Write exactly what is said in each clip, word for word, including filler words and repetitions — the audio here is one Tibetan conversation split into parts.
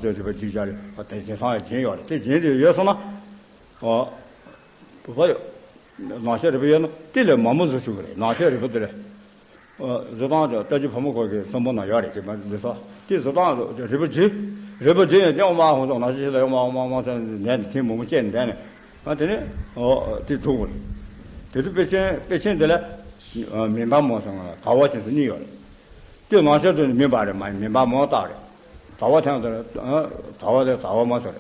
ཚོས་རིག་པ་བསྒྱུར་བྱ་རེད། དེ་དེང་སང་ཡང་སྦྱིན་ཡོད་རེད། དེ་སྦྱིན་དེ་ཡོད་སོང་ན། ཨོ། བུ་ཕ་ཡོད། ནང་ཤོས་རིག་པ་ཡོད་ན་དེ་ལས་མང་པོ་བཟོ་ཆོག་གི་རེད། ནང་ཤོས་རིག་པ་དེ་ལས། ཨོ། བཟོ་སྟངས་དེ་ལྟ་ཅི་བུ་མོ་སྐོར་གྱི་གསུང་འབུམ་ན་ཡོད་རེད། དེ་མ་བཟོ་ས་དེ་བཟོ་སྟངས་རིག་པ་བསྒྱུར། རིག་པ་བསྒྱུར་ཡང་དེ་འོ་མ་ཧོ་སོང་ནང་ཤོས་ཤེས་ལ་ཡོད་མ་འོ་མ་འོ་མ་ཟེར་ནས་དེ་མང་པོ་བཤད་ནས་བསྡད་ནས། ཨ་དེ་ནས་ཨོ་དེ་འདུག་གོ། དེ་དུས་དཔེ་ཆེན་དཔེ་ཆེན་དེ་ལ་མིང་པ་མོ་སོང་ལ་དགའ་བ་ཆེན་སོང་གཉིས་ཡོད་རེད། དེ་ནང་ཤོས་དེ་ནི་མིན་པ་རེད། མ་མིན་པ་མོ་རྟགས་རེད། དགའ་བ་ཐེངས་དེ་ལ་དགའ་བ་དེ་དགའ་བ་མོ་ཟེར།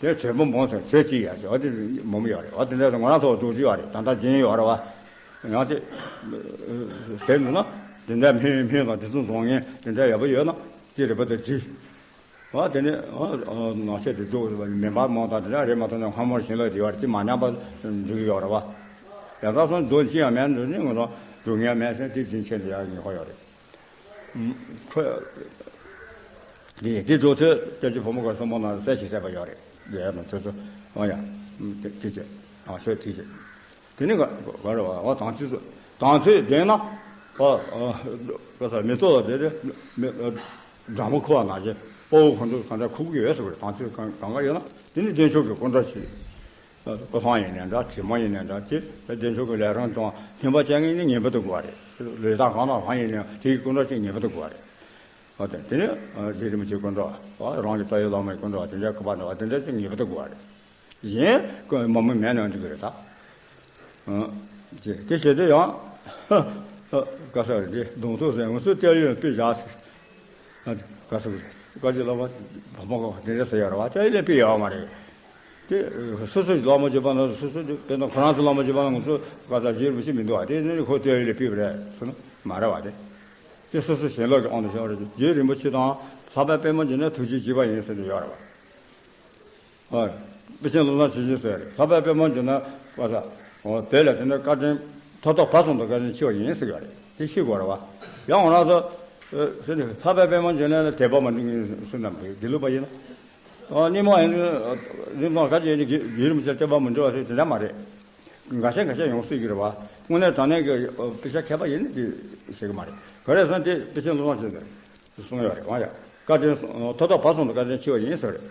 དེ་བྱེད་པོ་མོ་ཟེར་བྱེད་ཅིག་ཡ་ཟེར་བ་དེ་མོ་མོ་ཡོད་རེད། བ་དེ་འདྲ་ང་རང་ཚོ་འདུག་ཅིག་ཡོད་རེད། ད་ལྟ་སྦྱིན་ཡོད་རེད་བ། ཡང་དེ་དེ་འདུག་ན་དེ་འདྲ་སྨན་སྨན་དང་དེ་ཚོ་བཟོ་མཁན་དེ་འདྲ་ཡག་པོ་ཡོད་ན་དེ་རེད་པ། དེ་ཅི། ཨ་དེ་ནས་ཨ་ཨ་ནང་ཆས་དེ་འདུག་མིན་པ་མང་དང་དེ་འདྲ་རེད་མ་གཏོགས་ནས་སྔ་མོར་བྱིན་རླབས་དེ་བར་དེ་མ་ཉམས་པ་འགྲིག་གི་ཡོད་རེད་བ། ཡང་དག་སོང་འདུག་ཅི་ཡང་མེད་འདུག་ནི་ང་ཚོ་སྡུག་བསྔལ་མེད་ཟེར་དེ་འཛིན་ཆེན་དེ་ཡང་ཉེ་ཁོ་ཡོད་རེད། ཁོ་དེ་དེ་འདུག་ཚོད་སྐྱབས་རྗེ་ཕོ་མོ་གར་སོང་མོ་ན་གསལ་ཞིག་གསལ་པ་ཡོད་རེད། ཡོད་ན་ཚོད་ཚོད་ཨ་ཡ་དེ་དེ་ཆེ་ཨ་ཤོད་དེ་ཆེ། དེ་ནི་ག་ག་རེ་བ་བ་དང་ཚིག་དང་ཚིག་བདེན་ན་ཨ་ཨ་ག་ས་མེ་ཏོག་ལ་དེ་རེད། མེ་ཨ་སྦྲང་མ་ཁུ་བ་ནང་བཞིན་དཔའ་བོ་ཁོང་ཚོ་གང་འདྲ་ཁུག་གི་ཡོད་ཟེར་བ་རེད། དང་ཚིག་གང་གང་ག་ཡོད་ན་དེ་ནི་བདེན་ཆོག་གི་སྐུ་འདྲ་ཆེ། སྐུ་ཐང་ཡིན་ནའི་འདྲ་དྲི་མ་ཡིན་ནའི་འདྲ་དེ་བདེན་ཆོག་གི་ལས་རང་དང་ལྷན་པ་ཅན་ཡིན་ནི་ངེས་པར་དུ་དགོས་པ་རེད། ལས་དང་གང་དང་གང་ཡིན་ནའི་དེ་གི་སྐུ་འདྲ་ཆེ་ངེས་པར་དུ་དགོས་པ་རེད། ཨ་དེ་དེ་ནི་རྗེ་རིན་པོ་ཆེ་སྐུ་འདྲ་བ་རང་གི་རྩ་བའི་བླ་མའི་སྐུ་འདྲ་བ་དེ་འདྲ་སྐུ་པར་འདྲ་བ་དེ་འདྲ་ཅིག་ངེས་པར་དུ་དགོས་པ་རེད། གཞན་ཀུན་མང་མོས་མེད་ན་འགྲིག་གི་རེད་ད། ཨ་ཅེ་དེ་བྱེད་དུས་ཡང་ག་ས་རེད། འདི་གདོང་ཐུག་ཟེར་ང་ཚོའི་སྐྱབས་ཡུལ་དཔེ་བཞག་ཟེར། ཨ་ག་ས་རེད། བཀའ་བརྒྱུད་བླ་མ་བ་མོ་ག་དེ་འདྲ་ཟེར་ཡོད་རེད་བ། སྐྱབས་ཡུལ་ལས་དཔེ་ཡོད་མ་རེད། དེ་སོ་སོ་ཡི་བླ་མ་བརྒྱུད་པ་ན་སོ་སོ་དེ་དཔེར་ན་ཁོ་རང་ཚོ་བླ་མ་བརྒྱུད་པ་ན་ང་ཚོ་ག་ས་རྗེ་རིན་པོ་ཆེ་མི་འདུག་བ། དེ་ནི་ཁོ་སྐྱབས་ཡུལ་ལས་དཔེ་རེད་ཟེར་ན་མ་རེད་བ། དེ་དེ་སོ་སོ་ཞེན་ལོག་གི་དབང་དུ་བྱས་པ་རེད། རྗེ་རིན་པོ་ཆེ་དང་ལྷག་པའི་པད་མ་འབྱུང་གནས་ཐུགས་རྗེ་བརྗིད་པ་ཡིན་ཟེར་ནས་ཡོད་རེད་བ། ཨ། དཔེ་ཆེན་བློ་བཟང་ཆོས་རྒྱན་ཟེར་རེད། ལྷག་པའི་པད་མ་འབྱུང་གནས་པ་ས། ཨོ་བོད་ལ་དེ་འདྲ་བཀའ་དྲིན་ཐོབ་ཐོབ་བར་གསུམ་དུ་བཀའ་དྲིན་ཆེ་བ་ཡིན་ཟེར་ཡོད་རེད། དེ་ཤེས་དགོས་རེད་བ། ཡང་ང་རང་ཚོ་ཨ་ཟེར་ནས་ལྷག་པའི་པད་མ་འབྱུང་གནས་ལ་དད་པ་མ་འགྲིག་ངེས་སུ་ནམ་དགེ་ལུགས་པ་ཡིན་ན། ཨ་སྙིགས་མ་ཡིན་རིན་ཐང་ག་ཅེ་ནི་དགེ་དགེ་རིན་པོ་ཆེར་དད་པ་མི་འགྲོ་བ་ཟེར་དེ་འདྲ་མ་རེད། འགའ་ཤས་འགའ་ཤས་ཡོང་སྲིད་ཀྱི་རེད་བ། དངོས་གནས་དྲང་གནས་ཀྱི་ཨ་དཔེ་ཆ་མཁས་པ་ཡིན་ན་དེ་ཤེས་ཀྱི་མ་རེད། ག་རེ་ཟེར་ན་དེ་དཔེ་ཆེན་བློ་བཟང་ཆོས་རྒྱན་གསུངས་ཡོད་རེད་བ་ཡ། བཀའ་དྲིན་ཐོབ་ཐོབ་བར་གསུམ་དུ་བཀའ་དྲིན་ཆེ་བ་ཡིན་ཟེར་རེད།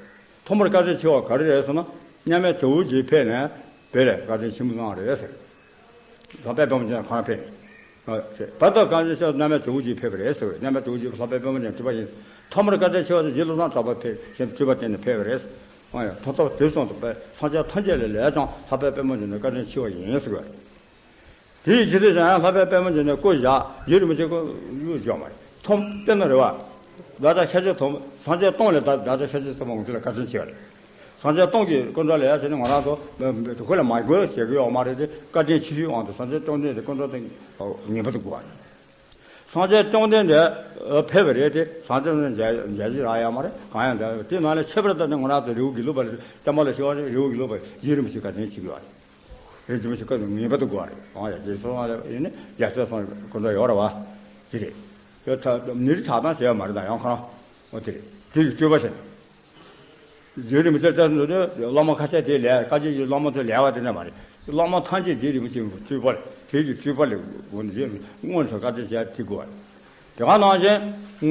ཐོག་མར་བཀའ་དྲིན་ཆེ་བ་ག་རེ་རེད་ཟེར་ན། མཉམ་མེད་ཇོ་བོ་རྗེས་ཕེབས་ནས་བོད་ལ་བཀའ་དྲིན་ཆེན་པོ་གནང་རེད་ཟེར། ད་དཔལ་འབངས་ཅན་ཁོ་རང་ཕེབས་ནས། བར་དུ་བཀའ་དྲིན་ཆེ་བ་མཉམ་མེད་ཇོ་བོ་རྗེས་ཕེབས་པ་རེད་ཟེར་བས། མཉམ་མེད་ཇོ་བོ་རྗེས་ལྷག་པའི་པད་མ་ཅན་སྤྲུལ་པ་ཡིན། ཐོག་མར་བཀའ་དྲིན་ཆེ་བ་དེ་རྗེ་བློ་བཟང་གྲགས་པ་ཕེབས་ཤིང་སྤྲུལ་པ་བསྟན་ནས་ཕེབས་པ་རེད། ཨ་ཡ་ཐོབ་ཐོབ་དུས་གསུམ་དུ་དཔལ་སངས་རྒྱས་ཐམས་ཅད་ལས་ལེགས་ཀྱང་ལྷག་པའི་པད་མ་ཅན་ནི་བཀའ་དྲིན་ཆེ་བ་ཡིན་ཟེར་བས། དེ་ཡི་རྗེས་སུ་ཡང་ལྷག་པའི་པད་མ་འབྱུང་གནས་སྐུ་བཞག་རྗེ་རིན་པོ་ཆེ་སྐུ་བཞག་མ་རེད། ཐོབ་དཔེར་ན་རེད་བ། བདག་ཅག་ཤཱཀྱ་ཐུབ་སངས་རྒྱས་སྟོང་ལས་བདག་བདག་ཅག་ཤཱཀྱ་ཐུབ་པ་ང་ཚོ་ལ་བཀའ་དྲིན་ཆེ་བ་རེད། སངས་རྒྱས་སྟོང་གི་སྐུ་འདྲ་ལས་ཡ་བྱས་ནས་ང་རང་ཚོ་དུ་ཁོ་ལ་མ་དགོས་ཟེར་གི་ཡོད་མ་རེད་དེ། བཀའ་དྲིན་ཆེ་ཤོས་དབང་དུ་སངས་རྒྱས་བཅོམ་ལྡན་འདས་སྐུ་འདྲ་དེ་ངེས་པར་དུ་དགོས་པ་རེད། སངས་རྒྱས་བཅོམ་ལྡན་འདས་ཕེབས་པ་རེད་དེ། སངས་རྒྱས་མཇལ་མཇལ་རྒྱུ་རག་ཡ་མ་རེད། གང་ཡང་མཇལ་དེ་ནང་ལས་ཁྱད་པར་དུ་ནི་ང་རང་ཚོ་རི་བོ་དགེ་ལུགས་པ་ལ་བསྟན་པ་ལ་ཞུ་བ་རེད། རི་བོ་དགེ་ལུགས་པ་རྗེ་རིན་པོ་ཆེ་བཀའ་དྲིན་ཆེ་གི་ཡོད་རེད། རེད། རྗེ་མི་ཞིག་བཀའ་ངེས་པར་དུ་དགོས་པ་རེད། ཨང་ཡ་རྗེ་སོང་བ་ལ་ཡིན་ནི་རྒྱ་སོ་སོང་སྐུ་འདྲ་ཡོད་རེད་བ། དེ་རེད། ཡོད་ད་མི་རིགས་ཆགས་སྡང་བྱས་པ་མ་རེད་ད་ཡང་ཁོ་རང་། འོ་དེ་རེད། དེ་ཡི་སྤྲུལ་པ་བྱས་ནས། རྗེ་རིན་པོ་ཆེ་བཅར་འདུག་ནས་བླ་མ་ཁ་ཤས་དེ་ལས་བཀའ་བརྒྱུད་ཀྱི་བླ་མ་ཚོ་ལས་བ་དེ་འདྲ་མ་རེད། བླ་མ་ཐམས་ཅད་རྗེ་རིན་པོ་ཆེ་སྤྲུལ་པ་རེད། དེ་ཡི་སྤྲུལ་པ་ལས་འོ་ནི་རྗེ་སྔོན་དུ་བཀའ་དྲིན་བྱས་དེ་དགོས་པ་རེད། དེ་ག་ནང་བཞིན་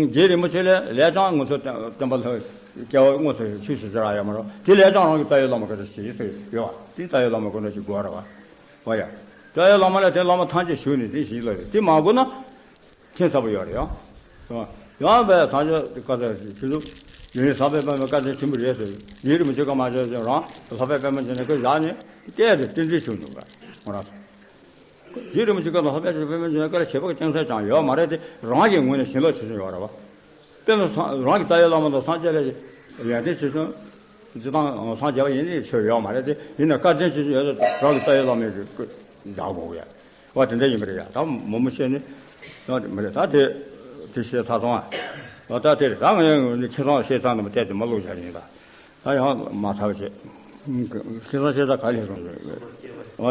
རྗེ་རིན་པོ་ཆེ་ལས་ལས་ཀྱང་ང་ཚོ་བསྟན་པ་ལྷ་སྐྱེ་བ་དངོས་སུ་ཆོས་སུ་ཟེར་ཡ་མ་རེད། དེ་ལས་ཀྱང་རང་གི་རྩ་བའི་བླ་མ་བཀའ་དྲིན་ཆེ་ཟེར་ཡོད་པ་དེ་རྩ་བའི་བླ་མ་ཀུན་ནས་ཅིག་དགོས་རེད་བ། བ་ཡ། རྩ་བའི་བླ་མ་ལ་དེ་བླ་མ་ཐམས་ཅད་ཞུགས་ནས་དེ་བཞིན་ལ་རེད། དེ་མ་དགོས་ན་ཁྱད་མཚར་པོ་ཡོད་རེད་ཡང་། ཡང་བས་སངས་རྒྱས་བཀའ་དྲིན་ཆེ་ཟུག་ཡོན་ཟབ་པའི་པདྨའི་བཀའ་དྲིན་ཆེན་པོ་རེད་ཟེར། རྗེ་རིན་པོ་ཆེ་བཀའ་མ་བྱས་ཀྱང་རང་ལྷག་པའི་པདྨ་འབྱུང་གནས་སྐུ་བཞག་ནས་སྐད་དེ་རྟེན་འབྲེལ་ཞུ་འདུག་ག་ང་རང་ཚོ། རྗེ་རིན་པོ་ཆེ་བཀའ་དང་ལྷག་པའི་པདྨ་འབྱུང་གནས་སྐུ་ལ་བྱེད་པ་གི་ཅང་ས་ཅང་ཡོད་མ་རེད་དེ། རང་གི་ངོས་ནས་ཞེན་ལོག་བྱེད་བཞིན་ཡོད་རེད་བ། དཔེར་ན་སངས་རང་གི་རྩ་བའི་བླ་མ་དང་སངས་རྒྱས་ལ་ཡོན་ཏན་ཆེ་ཆུང་། སྤྱིར་བཏང་སངས་རྒྱས་པ་ཡིན་ནི་ཆོས་ཡོད་མ་རེད་དེ། ཡིན་ན་བཀའ་དྲིན་ཆེ་ཆུང་ཡོད་ཚེ་རང་གི་རྩ་བའི་བླ་མའི་གི་སྐུ་བཞག་དགོས་ཡ། བ་དེ་འདྲ་ཡིན་པ་རེད་ཡ། ད་མོ་མོ་བཤད་ནི་ཡང་དེ་མ་རེད། ད་དེ་དེ་བཤད་ཚར་སོང་ཨ། ད་དེ་རེད། ད་ང་ཡང་ཁྱེད་ཚང་བཤད་ཚར་ནི་མ་བལྟས་དེ་མ་ཀློག་བྱ་ཡིན་ད། ད་ཡང་མ་ཚར་བ་བྱེད། ཁྱེད་ཚང་བཤད་ཚར་ག་ལས་སོང་ཟེར།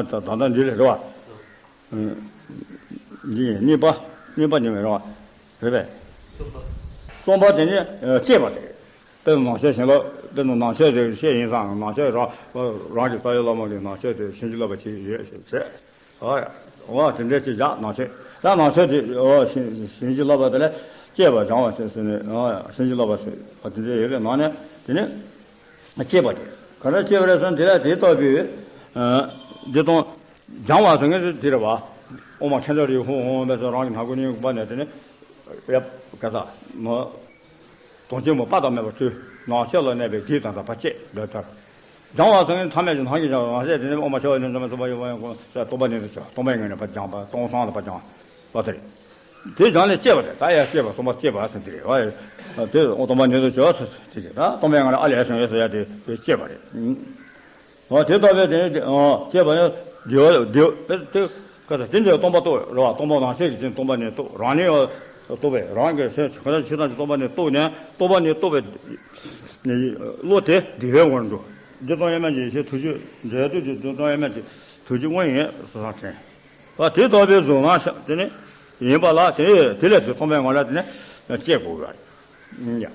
ད་ད་ད་འདི་ལས་རེད་བ། འདི་ཡིན་གཉིས་པ། གཉིས་པ་ནི་མེད་རེད་བ། རེད་པས། གསུམ་པ་དེ་ནི་བསྐྱེད་པ་དེ་རེད། དཔེར་ན་ནང་ཆོས་བྱིན་རླབས། དཔེར་ན་ནང་ཆོས་དེ་བཤད་ཡིན་ཙང་ནང་ཆོས་རང་རང་གི་རྩ་བའི་བླ་མ་གི་ནང་ཆོས་དེ་བྱིན་གྱིས་བརླབས་པ་ཅིག་ཡོད་ཞེས་བྱས། ཨོ་ཡ། འོ་དེ་འདྲ་ཅིག་བཞག་ནང་ཆོས། ད་ནང་ཆོས་དེ་འོ་བྱིན་བྱིན་གྱིས་བརླབས་པ་དེ་ལས་ བཅས་པ་སྦྱང་བ་ཟེར་ཟེར་ནས་ཨ་བྱིན་གྱིས་རློབ་པ་ཟེར་བ་དེ་འདྲ་ཡོད་པའི་ནང་ནས་དེ་ནས་བཅས་པ་དེ་ག་འདྲ་བཅས་པ་རེད་ཟེར་ན། དེ་ལ་དེ་ལྟ་བུའི་ཨ་འདི་དང་སྦྱང་བ་ཟེར་མཁན་དེ་རེད་བ། ཨོ་མ་ཁྱེད་ཅག་རིགས་ཧོ་ཧོ་བས་སོ་རང་གི་ནང་ཁུ་ནི་པ་ནས་དེ་ནས་ཡབ་ག་ས་མ། དོན་ཆེན་མོ་དཔག་ཏུ་མེད་པ་སྤྲུལ། ནང་ཆོས་ལ་གནས་པའི་དགེ་དང་དག་པ་བཅས་འདི་ལྟར། སྦྱང་བ་ཟེར་མཁན་ཐ་མལ་གྱི་སྣང་ཞེན་སྦྱང་བ་ཟེར་དེ་ནི་ཨོ་མ་ཤ་བ་ནི་འཛམ་བུ་གསུམ་པ་ཡོད་པ་ཡང་ཀུན་ཟེར་སྟོང་པ་ཉིད་དུ་ཆོད། སྟོང་པའི་ངང་ནས་ཕར་སྦྱངས་པ་སྟོང་སང་ལ་ཕར་སྦྱངས་པ་དེ་རེད། དེ་སྦྱངས་ནས་བཅས་པ་དེ་ད་ཡར་བཅས་པ་སྟོང་པ་བཅས་པ་ཟེར་དེ་རེད་བ། དེ་སྟོང་པ་ཉིད་དུ་ཆོད་ཟེར་དེ་རེད། ད་སྟོང་པའི་ངང་ནས་ཨ་ལས་བྱུང་ཡོད་ཟེར་ཡ་དེ་དེ་བཅས་པ་རེད། འོ་དེ་ལྟ་བུའི་དེ་ནི་དེ་ཨ་ཅེས་པ་ནི་དེ་བ་དེ་དེ་ག་ས་དེ་འདྲའི་སྟོང་པ་རྟོགས་རེད་བ། སྟོང་པ་རང་བཞིན་གྱི་དེ་སྟོང་པ་ནི་རྟོགས། རང་ནི་རྟོགས་པས་རང་གི་སེམས་ག་ས་ཆོས་ཐམས་ཅད་སྟོང་པ་ནི་རྟོགས་ནས་སྟོང་པ་ནི་རྟོགས་པའི་བློ་དེ་བདེ་བའི་ངང་དུ་འགྲོ། འདི་དང་དབྱེར་མེད་ཀྱི་ཡེ་ཤེས་ཐུགས་རྗེ་འབྲེལ་དུ་གྱུར། འདི་དང་དབྱེར་མེད་ཀྱི་ཐུགས་རྗེ་དངོས་ཡིན་ཟེར་དྲན། ཨ་དེ་ལྟ་བུའི་གཟུགས་སྣང་ཤ་དེ་ནི་ཡིན་པ་ལ་དེ་དེ་ལས་དེ་སྟོང་པའི་ངང་ལ་དེ་ནི་བཅས་དགོས་པ་རེད། ཡ།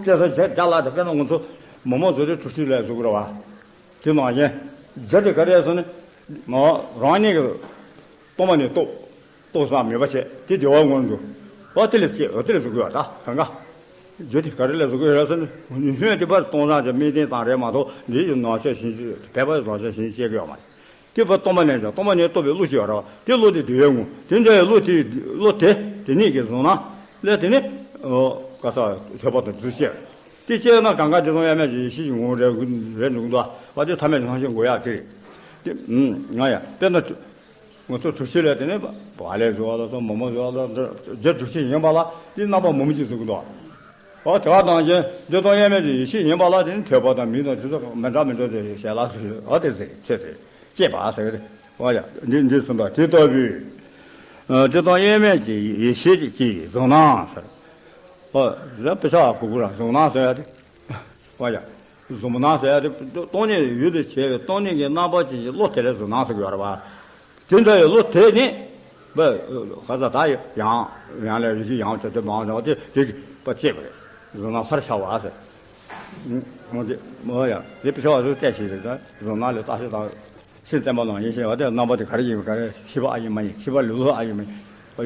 བཅས་ས་བྱས་བྱ་ལ་དེ་དཔེར་ན་ང་ཚོ་མོག་མོག་བཟོ་དུས་གྲུ་བཞི་ལས་བཟོ་དགོས་རེད་བ། དེ་ནང་བཞིན་རྒྱུ་དེ་ག་རེ་ཟེར་ན། མ་རང་ཉིད་ཀྱི་སྟོང་པ་ནི་རྟོགས། རྟོགས་སམ་མེད་པ་བྱས་དེ་བདེ་བའི་ངང་དུ། འོ་དེ་ལས་བཅས། འོ་དེ་ལས་བཟོ་དགོས་བ། ད་གང་ག་རྒྱུ་དེ་ག་རེ་ལས་བཟོ་དགོས་རེད་ཟེར་ན། སྔོན་དེ་བར་སྟོང་སང་གི་དམིགས་རྟེན་ཙམ་རེད་མ་གཏོགས་འདི་ཡི་ནང་ཆོས་གཞན་ཞིག་བས་པ་རང་ཆོས་གཞན་ཞིག་བྱེད་དགོས་ཡོད་མ་རེད། དེ་བ་སྟོང་པ་ནས་ཀྱང་སྟོང་པ་ནས་རྟོགས་པའི་བློ་ཞིག་ཡོད་རེད་བ། དེ་བློ་དེ་བདེ་བའི་ངང་། དེ་འདྲ་བའི་བློ་དེ་བློ་དེ་དེ་ཉིད་ཀྱི་གཟུགས་སྣང་ལས་དེ་ནི་ག་ས་ཐོས་པ་དང་རྫུ་བཅས། དེ་བཅས་ན་གང་ག་དེ་དང་དབྱེར་མེད་ཀྱི་ཡེ་ཤེས་ཀྱི་ངོ་བོ་རེད་རེད་འདུག་འདུག་བ། དེ་ཐ་མལ་གྱི་སྣང་ཞེན་དགོས་ཡག་དེ་རེད། དེ་ང་ཡ་དཔེར་ན་ང་ཚོ་གྲུ་བཞི་ལས་དེ་ནི་བ་ལས་བཟོ་བ་ལ་སོགས་མོག་མོག་བཟོ་བ་ལ་རྒྱུ་གྲུ་བཞི་ཡིན་པ་ལ་དེ་རྣམ་པ་མོག་མོག་ཅིག་བཟོ་གི་འདུག་བ། དེ་བ་དང་ཞེན་དེ་དང་དབྱེར་མེད་ཀྱི་ཡེ་ཤེས་ཡིན་པ་ལ་དེ་ནི་ཐོས་པ་དང་མིང་དང་དེ་ཚོ་མི་འདྲ་མི་འདྲ་ཟེར་ཞལ་ལག་ཟེར། འོ་དེ་ཟེར་ཆེ་ཟེར། ཅེས་པ་ཟེར། འོ་ཡ། འདི་འདི་གསུངས་པ་དེ་ལྟ་བུའི། ཨ་དེ་དང་དབྱེར་མེད་ཀྱི་ཡེ་ཤེས་ཀྱི་གཟུགས་སྣང་ཟེར། ཨོ་ར་དཔེ་ཆ་གུ་གུ་ར་གཟུགས་སྣང་ཟེར་ཡ་དེ། འོ་ཡ། གཟུགས་སྣང་ཟེར་ཡ་དེ་སྟོང་ཉིད་ཡུལ་དུ་བྱས་པའི་སྟོང་ཉིད་ཀྱི་རྣམ་པ་ཅན་གྱི་བློ་དེ་ལ་གཟུགས་སྣང་ཟེར་གྱི་ཡོད་རེད་བ། དེ་འདྲ་ཡི་བློ་དེ་ནི། བ་ཁ་ས་ད་ཡང་ཡང་ལས་ཡུལ་གྱི་ཡང་བྱ་དེ་མང་བྱ་བ་དེ་དེ་གི་བ་བཅས་པ་རེད། གཟུགས་སྣང་ལྷར་ཤར་བ་ཟེར། འོ་དེ་མོ་ཡ་དེ་དཔེ་ཆ་བ་ཚོས་བལྟས་ཤིག་རེད། ད་གཟུགས་སྣང་ལས་བརྟག་ཞིབ་དང་། ཕྱིན་ཙམ་པ་ལ་ཡིན་ཞེས་པ་དེ་རྣམ་པ་དེ་ག་རེ་ཡིན་པ་ག་རེ་ཤེས་པ་ཨ་ཡིན་མ་ཡིན། ཤེས་པ་ལུས་ལུགས་ཨ་ཡིན་མ་ཡིན།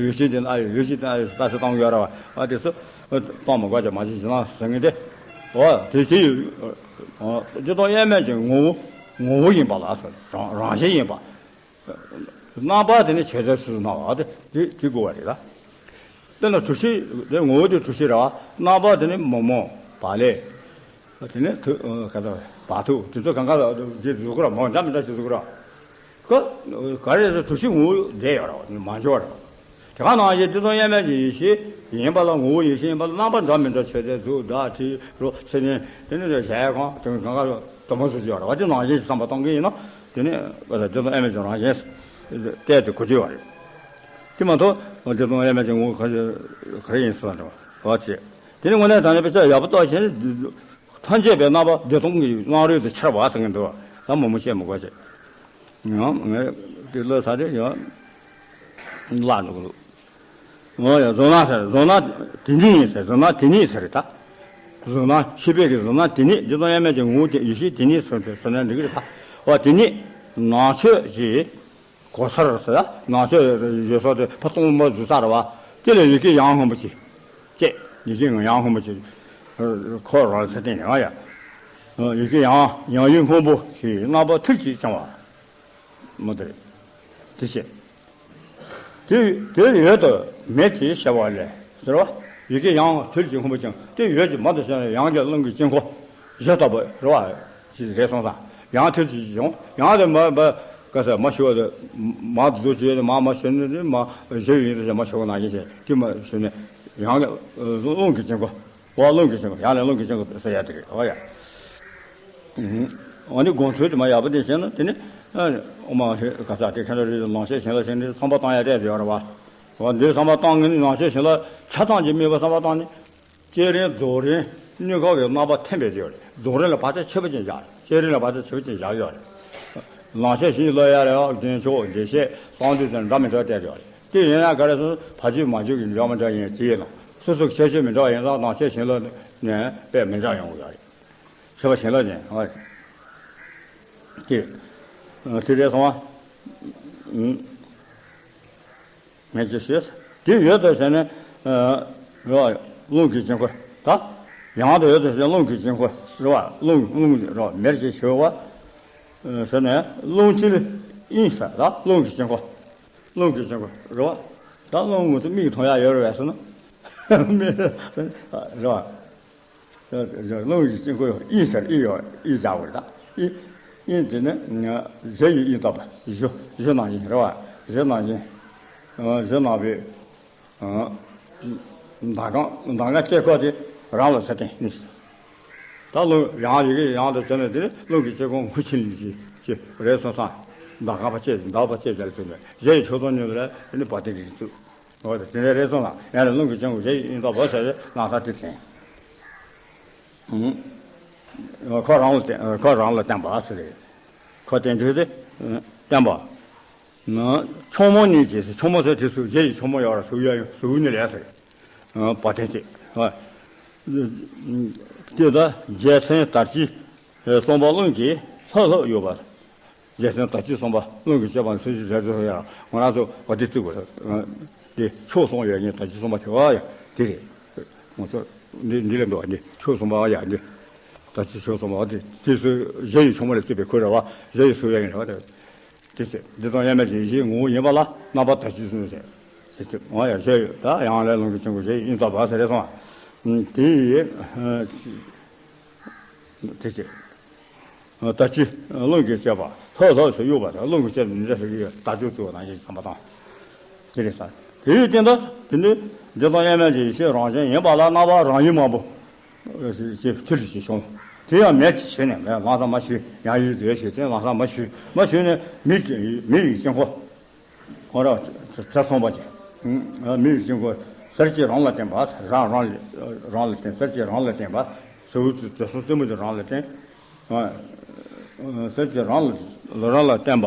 ཡུལ་ཅན་དེ་ཨ་ཡིན། ཡུལ་ཅན་དེ་ཨ་ཡིན་ཟེར་བརྟག་ཞིབ་བཏང་གི་ཡོད་རེད་བ། ཨ་དེ་ཚོ་བཏང་མི་དགོས་ཀྱང་མ་བྱེད་ཅི་ན་ཟེར་ངེས་ཏེ། འོ་དེ་ཅི་ཡོད། འདི་དང་དབྱེར་མེད་ཀྱི་ངོ་བོ་ངོ་བོ་ཡིན་པ་ལ་ཟེར། རང་རང་བཞིན་ཡིན་པ། རྣམ་པ་དེ་ནི་ཆོས་ཅན་སུ་སྣང་བ་དེ་དེ་དེ་དགོས་པ་རེད་ལ། དེ་ལ་གྲུ་བཞི་དེ་ངོ་བོ་དེ་གྲུ་བཞི་རེད་བ། རྣམ་པ་དེ་ནི་མོག་མོག་བ་ལས། དེ་ནས་ཐུ་ག་ཚོད་བ་ཐུག་དེ་ཚོ་གང་ག་ཅིག་བཟོ་གི་ར་མོ་འདྲ་མི་འདྲ་ཞིག་བཟོ་གི་ར། ཁོ་ག་རེ་ཟེར་གྲུ་བཞི་ངོ་བོ་བསྡད་ཡོད་ར་མ་འཇོག་ར། དེ་ག་ནང་བཞིན་དེ་དང་དབྱེར་མེད་ཀྱི་ཡེ་ཤེས་ཡིན་པ་ལ་ངོ་བོ་ཡེ་ཤེས་ཡིན་པ་ལ་རྣམ་པ་འདྲ་མི་འདྲ་ཆོས་ཅན་གཟུགས་སྒྲ་དྲི་རོ་ཚད་ལྡན་དེ་ནས་གཞལ་ཡས་ཁང་དེ་གང་ག་དུ་མ་བཟོ་རྒྱུ་ཡོད་ར་བ། དེ་ནང་བཞིན་བསམ་པ་གཏོང་གི་ཡིན་ན་དེ་ནས་དེ་དང་དབྱེར་མེད་ཀྱི་རང་བཞིན་བལྟས་ཏེ་གོ་རྒྱུ་ཡོད་རེད། དེ་མ་གཏོགས་དེ་དང་དབྱེར་མེད་ཀྱི་ངོ་བོ་ག་རེ་ཡིན་ཟེར་བ་འདྲ་བ་བ་ཅེས། དེ་ནི་དངོས་གནས་དྲང་གནས་དཔེ་ཆ་ཡག་པོ་ལྟོས་ཤིག་ཐམས་ཅད་པའི་རྣམ་པ་བདེ་སྟོང་གི་རྣམ་རོལ་དུ་འཆར་བ་ཟེར་གྱི་འདུག་ད་མང་མང་བཤད་མི་དགོས་ཤིག་ཡང་ངས་དེ་ལོ་ས་དེ་ཡང་བརླག་འགྲོ་གི་འདུག་འོ་ཡ། གཟུགས་སྣང་ཟེར། གཟུགས་སྣང་དེ་ཉིད་ཟེར། གཟུགས་སྣང་དེ་ཉིད་ཟེར་རེད་ད། གཟུགས་སྣང་ཤེས་པའི་གི་གཟུགས་སྣང་དེ་ཉིད་འདི་དང་དབྱེར་མེད་ཀྱི་ངོ་བོ་དེ་ཡེ་ཤེས་དེ་ཉིད་ཟེར་ཏེ་ཟེར་ན་འགྲིག་གི་རེད་ད། འོ་དེ་ཉིད་ནང་ཆོས་ཀྱི་གོ་ས་རེད་ཟེར། ནང་ཆོས་ཡོད་ས་དེ་ཕ་སྟོང་པ་བཟོ་ས་རེད་བ། དེ་ལ་ཡི་གེ་ཡང་སྔོན་པོ་ཅིག་བཅས། ཡི་གེ་ཡང་སྔོན་པོ་ཅིག་ཁོ་རང་ཚེ་སྟེང་ནས་ང་ཡ། ཡི་གེ་ཡང་ཡང་ཡིག་སྔོན་པོ་ཞེས་རྣམ་པ་ཐུར་གྱིས་བྱུང་བ། མོ་དེ་རེད། དེ་བྱས། དེ་དེ་ཡོད་དོ་མེད་ཅེས་བྱ་བ་ལས་ཟེར་བ། ཡི་གེ་ཡང་ཐུར་གྱིས་སྔོན་པོ་ཅན་དེ་ཡོད་ཀྱི་མ་དུ་བྱས་ནས་ཡང་གི་རླུང་གི་དཀྱིལ་འཁོར་བཞི་ལྟ་བུ་རེད་བ། ཅེས་རེད་སོང་ཙང་ཡང་ཐུར་གྱིས་བྱུང་ཡང་དེ་མ་མ་ག་ས་མ་ཞུ་བ་དེ་མ་བཟོ་བྱས་ནས་མ་མ་ཞུ་ནས་མ་ཞུ་ཡིན་ཟེར་མ་ཞུ་བ་ནང་བཞིན་བྱས་དེ་མ་ཞུ་ནས་ཡང་གི་རླུང་གི་དཀྱིལ་འཁོར། འོ་རླུང་གི་དཀྱིལ་འཁོར་ཡང་ལ་རླུང་གི་དཀྱིལ་འཁོར་ཟེར་ཡ་དེ་རེད། འོ་ཡ། འོ་ནི་དགོངས་ཚུལ་དེ་མ་ཡག་པོ་དེ་བཤད་ན་དེ་ནི་ཨོ་མ་ཧེ་ག་ས་དེ་ཁ་ར་རི་ནང་བཤད་བྱིན་རླབས་བྱིན་ནི་བསམ་པ་བཏང་ཡ་སྤྲད་དེ་ཡོད་རེད་བ། འོ་འདིར་བསམ་པ་བཏང་ངེས་ནི་ནང་བཤད་བྱིན་རླབས་ཆ་ཚང་གི་དམིགས་པ་བསམ་པ་བཏང་ནི། བསྐྱེད་རིམ་རྫོགས་རིམ་གཉིས་ཀ་གི་རྣམ་པ་འཐེན་པའི་ཡོད་རེད། རྫོགས་རིམ་ལ་བག་ཆགས་ཆེ་བ་ཅན་བཞག་རེད། བསྐྱེད་རིམ་ལ་བག་ཆགས་ཆེ་བ་ཅན་བཞག་ཡོད་རེད། ནང་བཤད་བྱིན་རླབས་ཡ་རེད། རྒྱན་མཆོག་འགྲེལ་བཤད་གསང་འདུས་ཟེར་འདྲ་མི་འདྲ་སྤྲད་ཡོད་རེད། དེ་ཡིན་ན་ག་རེ་ཟེར་ན་ཕ་རྒྱུད་མ་རྒྱུད་ཀྱི་འདྲ་མི་འདྲ་ཡིན་དེ་ཡིན་ན་སོ་སོ་ཁྱད་ཆོས་མི་འདྲ་བ་ཡིན་ཙང་ནང་བཤད་བྱིན་རླབས་ནས་དཔེ་མི་འདྲ་ཡོང་གི་ཡོད་རེད། ཁྱད་པར་བྱིན་རླབས་ཅན་ཨ་ཅེ། དེ་རེད་སོང་བ། ངས་ཅི་ཞུས། དེ་ཡོད་དོ་ཟེར་ནས་ རེད་བ། རླུང་གི་དཀྱིལ་འཁོར་ད། ཡང་དུ་ཡོད་དུ་ཟེར་རླུང་གི་དཀྱིལ་འཁོར་རེད་བ། རླུང་རླུང་རེད་བ། མེར་གྱིས་ཞུ་བ། ཟེར་ནས་རླུང་དཀྱིལ་དབྱིངས་ཟེར་ད་རླུང་གི་དཀྱིལ་འཁོར། རླུང་གི་དཀྱིལ་འཁོར་རེད་བ། ད་རླུང་ངོ་ཚོ་མིག་གིས་མཐོང་ཡ་ཡོད་རེད་བས་ཟེར་ན། མེད་རེད་བ། རླུང་གི་དཀྱིལ་འཁོར་དབྱིངས་ཟེར་དབྱིངས་ཡོད་དབྱིངས་བྱ་བ་རེད་ད། དབྱིངས་དབྱིངས་དེ་ནི་གཞི་ཡི་དབྱིངས་རྟོགས་པ་གཞུ་གཞུ་ནང་བཞིན་རེད་བ། གཞུ་ནང་བཞིན། གཞུ་ནང་པའི། མདའ་གང་མདའ་གང་དཀྱིལ་འཁོར་དེ་རང་ལ་ཚད་ལྡན་ནི། ད་རླུང་ཡང་ཡི་གེ་ཡང་དུ་བྱས་ནས་དེ་ནི་རླུང་གི་དཀྱིལ་འཁོར་མུ་ཆེན་ལས་ཀྱི་ཀྱི་རེད་སོང་ཙང་། མདའ་གང་པ་ཅེས་མདའ་པ་ཅེས་བྱ་ལ་ཚུད་ནས་གཞི་ཡི་ཆོས་ཚོགས་ཉིད་ལ་དེ་ནི་བ་དན་རིགས་ཚུད། འོ་དེ་དེ་འདྲ་རེད་སོང་ལ་ཡང་ལ་རླུང་གི་དཀྱིལ་འཁོར་གཞི་ཡི་དབྱིངས་རྟོགས་པ་ཟེར་བའི་ལམ་སང་དེ་དྲན། ཁོ་རང་ལ་བརྟེན་ཁོ་རང་ལ་བརྟེན་པ་ཟེར་རེད། ཁོ་བརྟེན་དུས་དེ་བརྟེན་པ། ཆུང་མ་གཉིས་ཀྱིས་ཆུང་མ་ཚོས་དེ་ཚོ་རྗེ་ཡི་ཆུང་མ་ཡོད་ར་གཟུགས་ཡ་གཟུགས་ནི་ལས་ཟེར། བ་དན་ཅིག་དེ་ལྟར་རྒྱལ་མཚན་དར་ཅིག་གསུམ་པ་རླུང་གིས་ལྷབ་ལྷབ་གཡོས་པ། རྒྱལ་མཚན་དར་ཅིག་གསུམ་པ་རླུང་གིས་གཡོས་པ་ནི་སུ་ཞིག་རེད་ཟེར་ཡ་ང་རང་ཚོ་བ་དན་བརྩི་དགོས། དེ་ཕྱོགས་གསུམ་ཡོད་ངེས་དར་ཅིག་གསུམ་པ་དེ་བ་ཡ་དེ་རེད། ང་ཚོ་འདི་འདི་ལ་འདུག་བ་འདི་ཕྱོགས་གསུམ་པ་ཡ་འདི། དར་ཅིག་ཕྱོགས་གསུམ་པ་དེ་དེ་སུ་གཞི་ཡི་ཆུང་མ་ལ་བརྩིས་པའི་ཁོ་རེད་བ། གཞི་ཡི་སུ་ཡ་ཡིན་རེད་བ་དེ། དེ་ཚེ་འདི་དང་དབྱེར་མེད་ཀྱི་ཡེ་ཤེས་ངོ་བོ་ཡིན་པ་ལ་རྣམ་པ་དར་ཅིག་གསུམ་ཟེར། དེ་ཚེ་ང་ཡང་ཤེས་ཡོད་ད་ཡང་ལས་རླུང་གི་དཀྱིལ་འཁོར་གཞི་ཡི་དབྱིངས་རྟོགས་པ་ཟེར་རེད་སོང་བ། དེ་ཡི་དེ་ཚེ་དར་ཅིག་རླུང་གིས་གཡོས་པ་ལྷབ་ལྷབ་སུ་གཡོས་པ་དང་རླུང་གིས་གཡོས་པ་འདི་འདྲ་ཟེར་གྱི་ཡོད་དར་ལྕོག་བཙུགས་པ་ནང་བཞིན་བསམ་པ་དང་། དེ་རེད་ས། དེ་ཡི་སྟེང་དུ་དེ་ནི་འདི་དང་དབྱེར་མེད་ཀྱི་ཡེ་ཤེས་རང་བཞིན་ཡིན་པ་ལ་རྣམ་པ་རང་ཡུལ་མང་པོ། ཞེས་ཐུར་ཞིག་བྱུང་། དེ་ཡང་མེད་ཅེས་ཞུས་ནས་མེད་ལམ་སང་མ་ཞུས། ཡང་ཡུལ་བཟོས་ཞེས་དེ་ལམ་སང་མ་ཞུས། མ་ཞུས་ནས་མི་མི་ཡི་དཀྱིལ་འཁོར། ཁོ་ར་གྲྭ་ཚང་པ་ཅིག་མི་ཡི་དཀྱིལ་འཁོར་ཟེར་གྱིས་རང་ལ་བརྟེན་པ། རང་རང་ལ་རང་ལ་བརྟེན་ཟེར་གྱིས་རང་ལ་བརྟེན་པ། ཟེར་བ་དེ་གསུམ་རྩེ་མོ་དེ་རང་ལ་བརྟེན། ཟེར་གྱིས་རང་ལ་རང་ལ་བརྟེན་པ།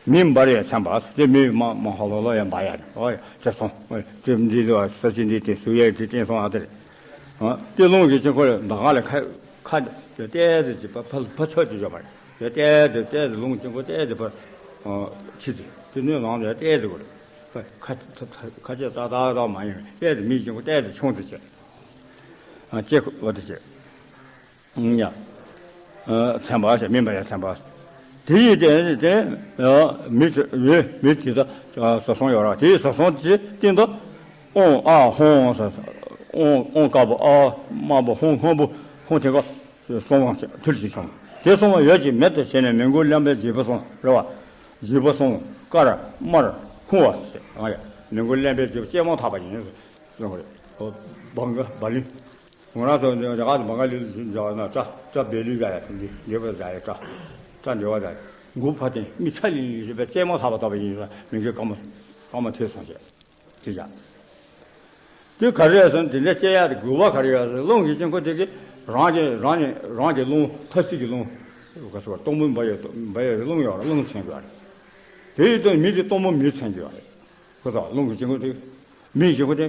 མེ་འབར་ཡང་མཚན་པ། དེ་མེ་མ་མ་ཧ་ལོ་ལོ་ཡང་འབར་ཡ་རེད། ཨོ་ཡ་དེ་སོང་། དེ་འདི་དེ་ས་ཆ་འདི་དེ་སུ་ཡ་དེ་བརྟེན་སོང་ཨ་དེ་རེད། དེ་རླུང་གི་དཀྱིལ་འཁོར་ལ་ཟླ་ག་ལ་ཁ་ཁ་དེ་ཏེ་དེ་ཅི་པ་ཕ་ཕ་ཆོས་དེ་ཡོད་པ་རེད། དེ་ཏེ་དེ་ཏེ་དེ་རླུང་དཀྱིལ་འཁོར་ཏེ་དེ་པ་ཆི་དེ་དེ་ནས་ལངས་ནས་ཏེ་དེ་གོ་རེད། ཁ་ཁ་ཁ་ཁ་ཆེ་ཏག་ཏག་ཏག་མ་ཡིན་ཏེ་དེ་མེ་དཀྱིལ་འཁོར་ཏེ་དེ་ཆུང་དེ་ཅི། ཨ་ཅེ་ཁོ་བ་དེ་ཅི། ཡ། མཚན་པ་ཞེས་མིན་པ་ཡང་མཚན་པ། དེ་ཡི་སྟེང་དེ་མི་དེ་ཡོད་མི་དེ་དག་ཟ་སོང་ཡོད་ར་དེ་ཟ་སོང་དེ་སྟེང་དུ་ཨོང་ཨ་ཧོང་ཟ་ཨོང་ཨོང་དཀར་པོ་ཨ་དམར་པོ་ཧོང་སྔོན་པོ་ཧོང་དེ་ག་སོང་བ་ཐུལ་ཞིག་བྱུང་། དེ་སོང་བ་ཡོད་ཅིག་མེད་དུ་བྱས་ནས་མི་མགོ་རློན་པའི་བརྗིད་པོ་སོང་རེད་བ། བརྗིད་པོ་སོང་དཀར་དམར་ཁུ་བ་ཟེར་ཨ་ཡ་མི་མགོ་རློན་པའི་བརྗིད་པོ་ལྕེ་མོ་ཐག་པ་ཡིན་སོང་བ་རེད། བང་ག་བ་ལི། ང་རང་ཚོ་འདི་རྒྱ་གར་དུ་མ་ག་ལི་ལི་ཞིག་བྱ་བ་ན་སྐྲ་སྐྲ་བེ་ལི་བྱ་ཡ་དེ་འདི་འདི་བ་བྱ་ཡ་སྐྲ་སྐྲ་འདི་བ་བྱ་ཡ་མགོ་ཕ་སྟེང་མི་ཚ་ལི་ལི་ཞེས་པའི་ལྕེ་མོ་ཐག་པ་ཐག་པ་ཡིན་ས་མི་འགའི་རྐང་མ་རྐང་མ་ཐོས་སོང་ཞེས་དེ་བྱ། དེ་ག་རེ་ཡ་ཟེར་ན་དེ་འདྲ་སྐྱེ་ཡ་དེ་དགོས་པ་ག་རེ་ཡ་ཟེར་རླུང་གི་དཀྱིལ་འཁོར་དེ་གི་རང་གི་རང་ཉིད་རང་གི་རླུང་ཐ་ཚིག་གི་རླུང་ག་ཟེར་བ་གཏུམ་མོ་འབར་ཡ་འབར་ཡ་རླུང་ཡོད་ར་རླུང་མཚོན་གྱི་ཡོད་རེད། དེ་ཡི་སྟེང་མི་དེ་གཏུམ་མོ་མི་མཚོན་གྱི་ཡོད་རེད། ཁོ་ཚོ་རླུང་གི་དཀྱིལ་འཁོར་དེ། མི་ཡི་དཀྱིལ་འཁོར་དེ།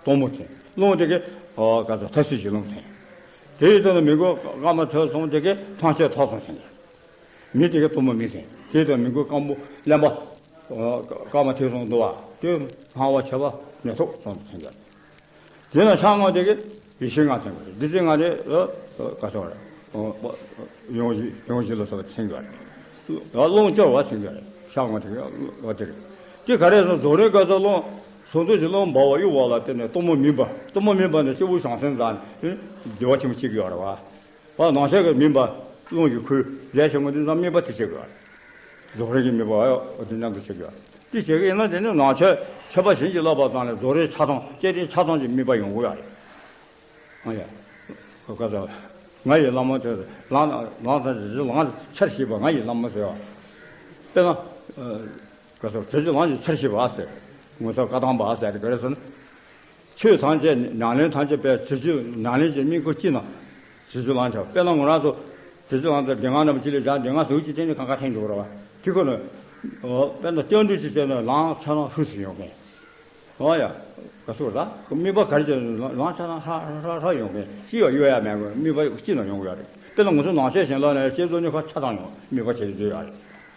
གཏུམ་མོ་དེ། རླུང་དེ་གི། ག་ཚོད་ཐ་ཚིག་གི་རླུང་དེ། དེ་ཡི་སྟེང་དུ་མི་མགོ་སྐར་མ་ཐོས་སོང་དེ་གི་ཐང་ཆད་ཐོག་སོང་ཟེར། མི་དེ་གི་གཏུམ་མོ་མི་ཟེར། དེ་ཡི་སྟེང་མི་མགོ་སྐམ་པོ་རློན་པ། སྐར་མ་ཐོས་སོང་འདུག་བ། དེ་སྣང་བ་ཆེ་བ་མེ་ཏོག་སོང་དུ་ཟེར། དེ་ན་ཤར་ངོས་དེ་གི་ཡེ་ཤེས་ལྔ་མཚོན་དགོས་རེད། བདུད་རྩི་ལྔ་དེ་ག་ཚོད་རེད། ཡོངས་བཞི་ཡོངས་བཞི་ལ་སོགས་པ་མཚོན་དགོས་རེད། རླུང་སྐྱོར་བ་མཚོན་དགོས་རེད། ཤར་ངོས་དེ་གི་འོ་དེ་རེད། དེ་ག་རེ་སོང་རྫོགས་རིམ་སྐབས་སུ་རླུང་ཟུང་འཇུག་གི་རླུང་འབར་བ་གཡུག་བ་ལ་བརྟེན་ནས་གཏུམ་མོ་མིན་པ་གཏུམ་མོ་མིན་པ་ནི་སྤྱི་བོ་བྱང་སེམས་དང་ནི་བདེ་བ་ཆེན་པོ་སྐྱེ་གི་ཡོད་རེད་བ། བ་ནང་ཤར་གི་མིན་པ་རླུང་གི་ཁུལ་རྒྱས་ཆེན་པོ་འདི་ཙམ་དམིགས་པ་དེ་བྱེད་དགོས་རེད། རྫོགས་རིམ་གྱི་དམིགས་པ་འོ་དེ་མཉམ་དུ་བྱེད་དགོས་རེད། དེ་བྱེད་ཀྱི་ཡིན་ན་དེ་ནི་ནང་ཆོས་མཆོད་པ་བྱིན་གྱིས་བརླབས་པ་ཙམ་ལས་རྫོགས་རིམ་ཆ་ཚང་བསྐྱེད་རིམ་ཆ་ཚང་གི་དམིགས་པ་ཡོང་གི་ཡོད་རེད། ཨ་ཡ། ཁོ་ག་ཚོད། ང་ཡི་བླ་མ་དེ་ལང་ལང་དང་ལང་ཆར་ཤེས་པ་ང་ཡི་བླ་མ་ཟེར་བ། དཔེར་ན། ག་ཚོད་དེ་ཚོ་ལང་ཆར་ཤེས་པ་ཟེར། ངོ་ཚ་བཀའ་དང་པ་ཟེར་དེ་ག་རེ་ཟེར་ན། ཆོས་ཐམས་ཅད་ཉམས་ལེན་ཐམས་ཅད་པའི་དྲི་ཆུ་ཉམས་ལེན་གྱི་དམིགས་སྐོར་གཅིག་ན། དྲི་ཆུ་ལང་ཆ་དཔེར་ན་ང་རང་ཚོ། དྲི་ཆུ་ལང་ཚ་སྡེ་ལྔ་རྣམས་ཅི་ལས་བྱ་སྡེ་ལྔ་ཟུག་གཅིག་བསྟན་ནས་གང་ག་ཐེངས་འགྲོ་ར་བ་དེ་ཁོ་ན། དཔེར་ན་སྟོན་འགྲོ་གཅིག་བྱས་ན་ལང་ཆ་ན་ཧུ་སུ་ཡོང་མཁན། ཨོ་ཡ། ག་སུ་ར། དམིགས་པ་ག་རེ་བྱས་ན་ལང་ཆ་ན་ཧ་ཧ་ཧ་ཡོང་མཁན་ཤི་ཡ་གཡོ་ཡ་མེད་དགོས་དམིགས་པ་གཅིག་ན་ཡོང་གི་ཡ་རེད། དཔེར་ན་ང་ཚོ་ནང་ཆོས་གཞན་ལ་ནས་བཤད་ཚོ་ཉོ་ཁ་ཆ་ཚང་ཡོང་དམིགས་པ་བྱེད་ཀྱི་ཡོད་ཡ་རེད།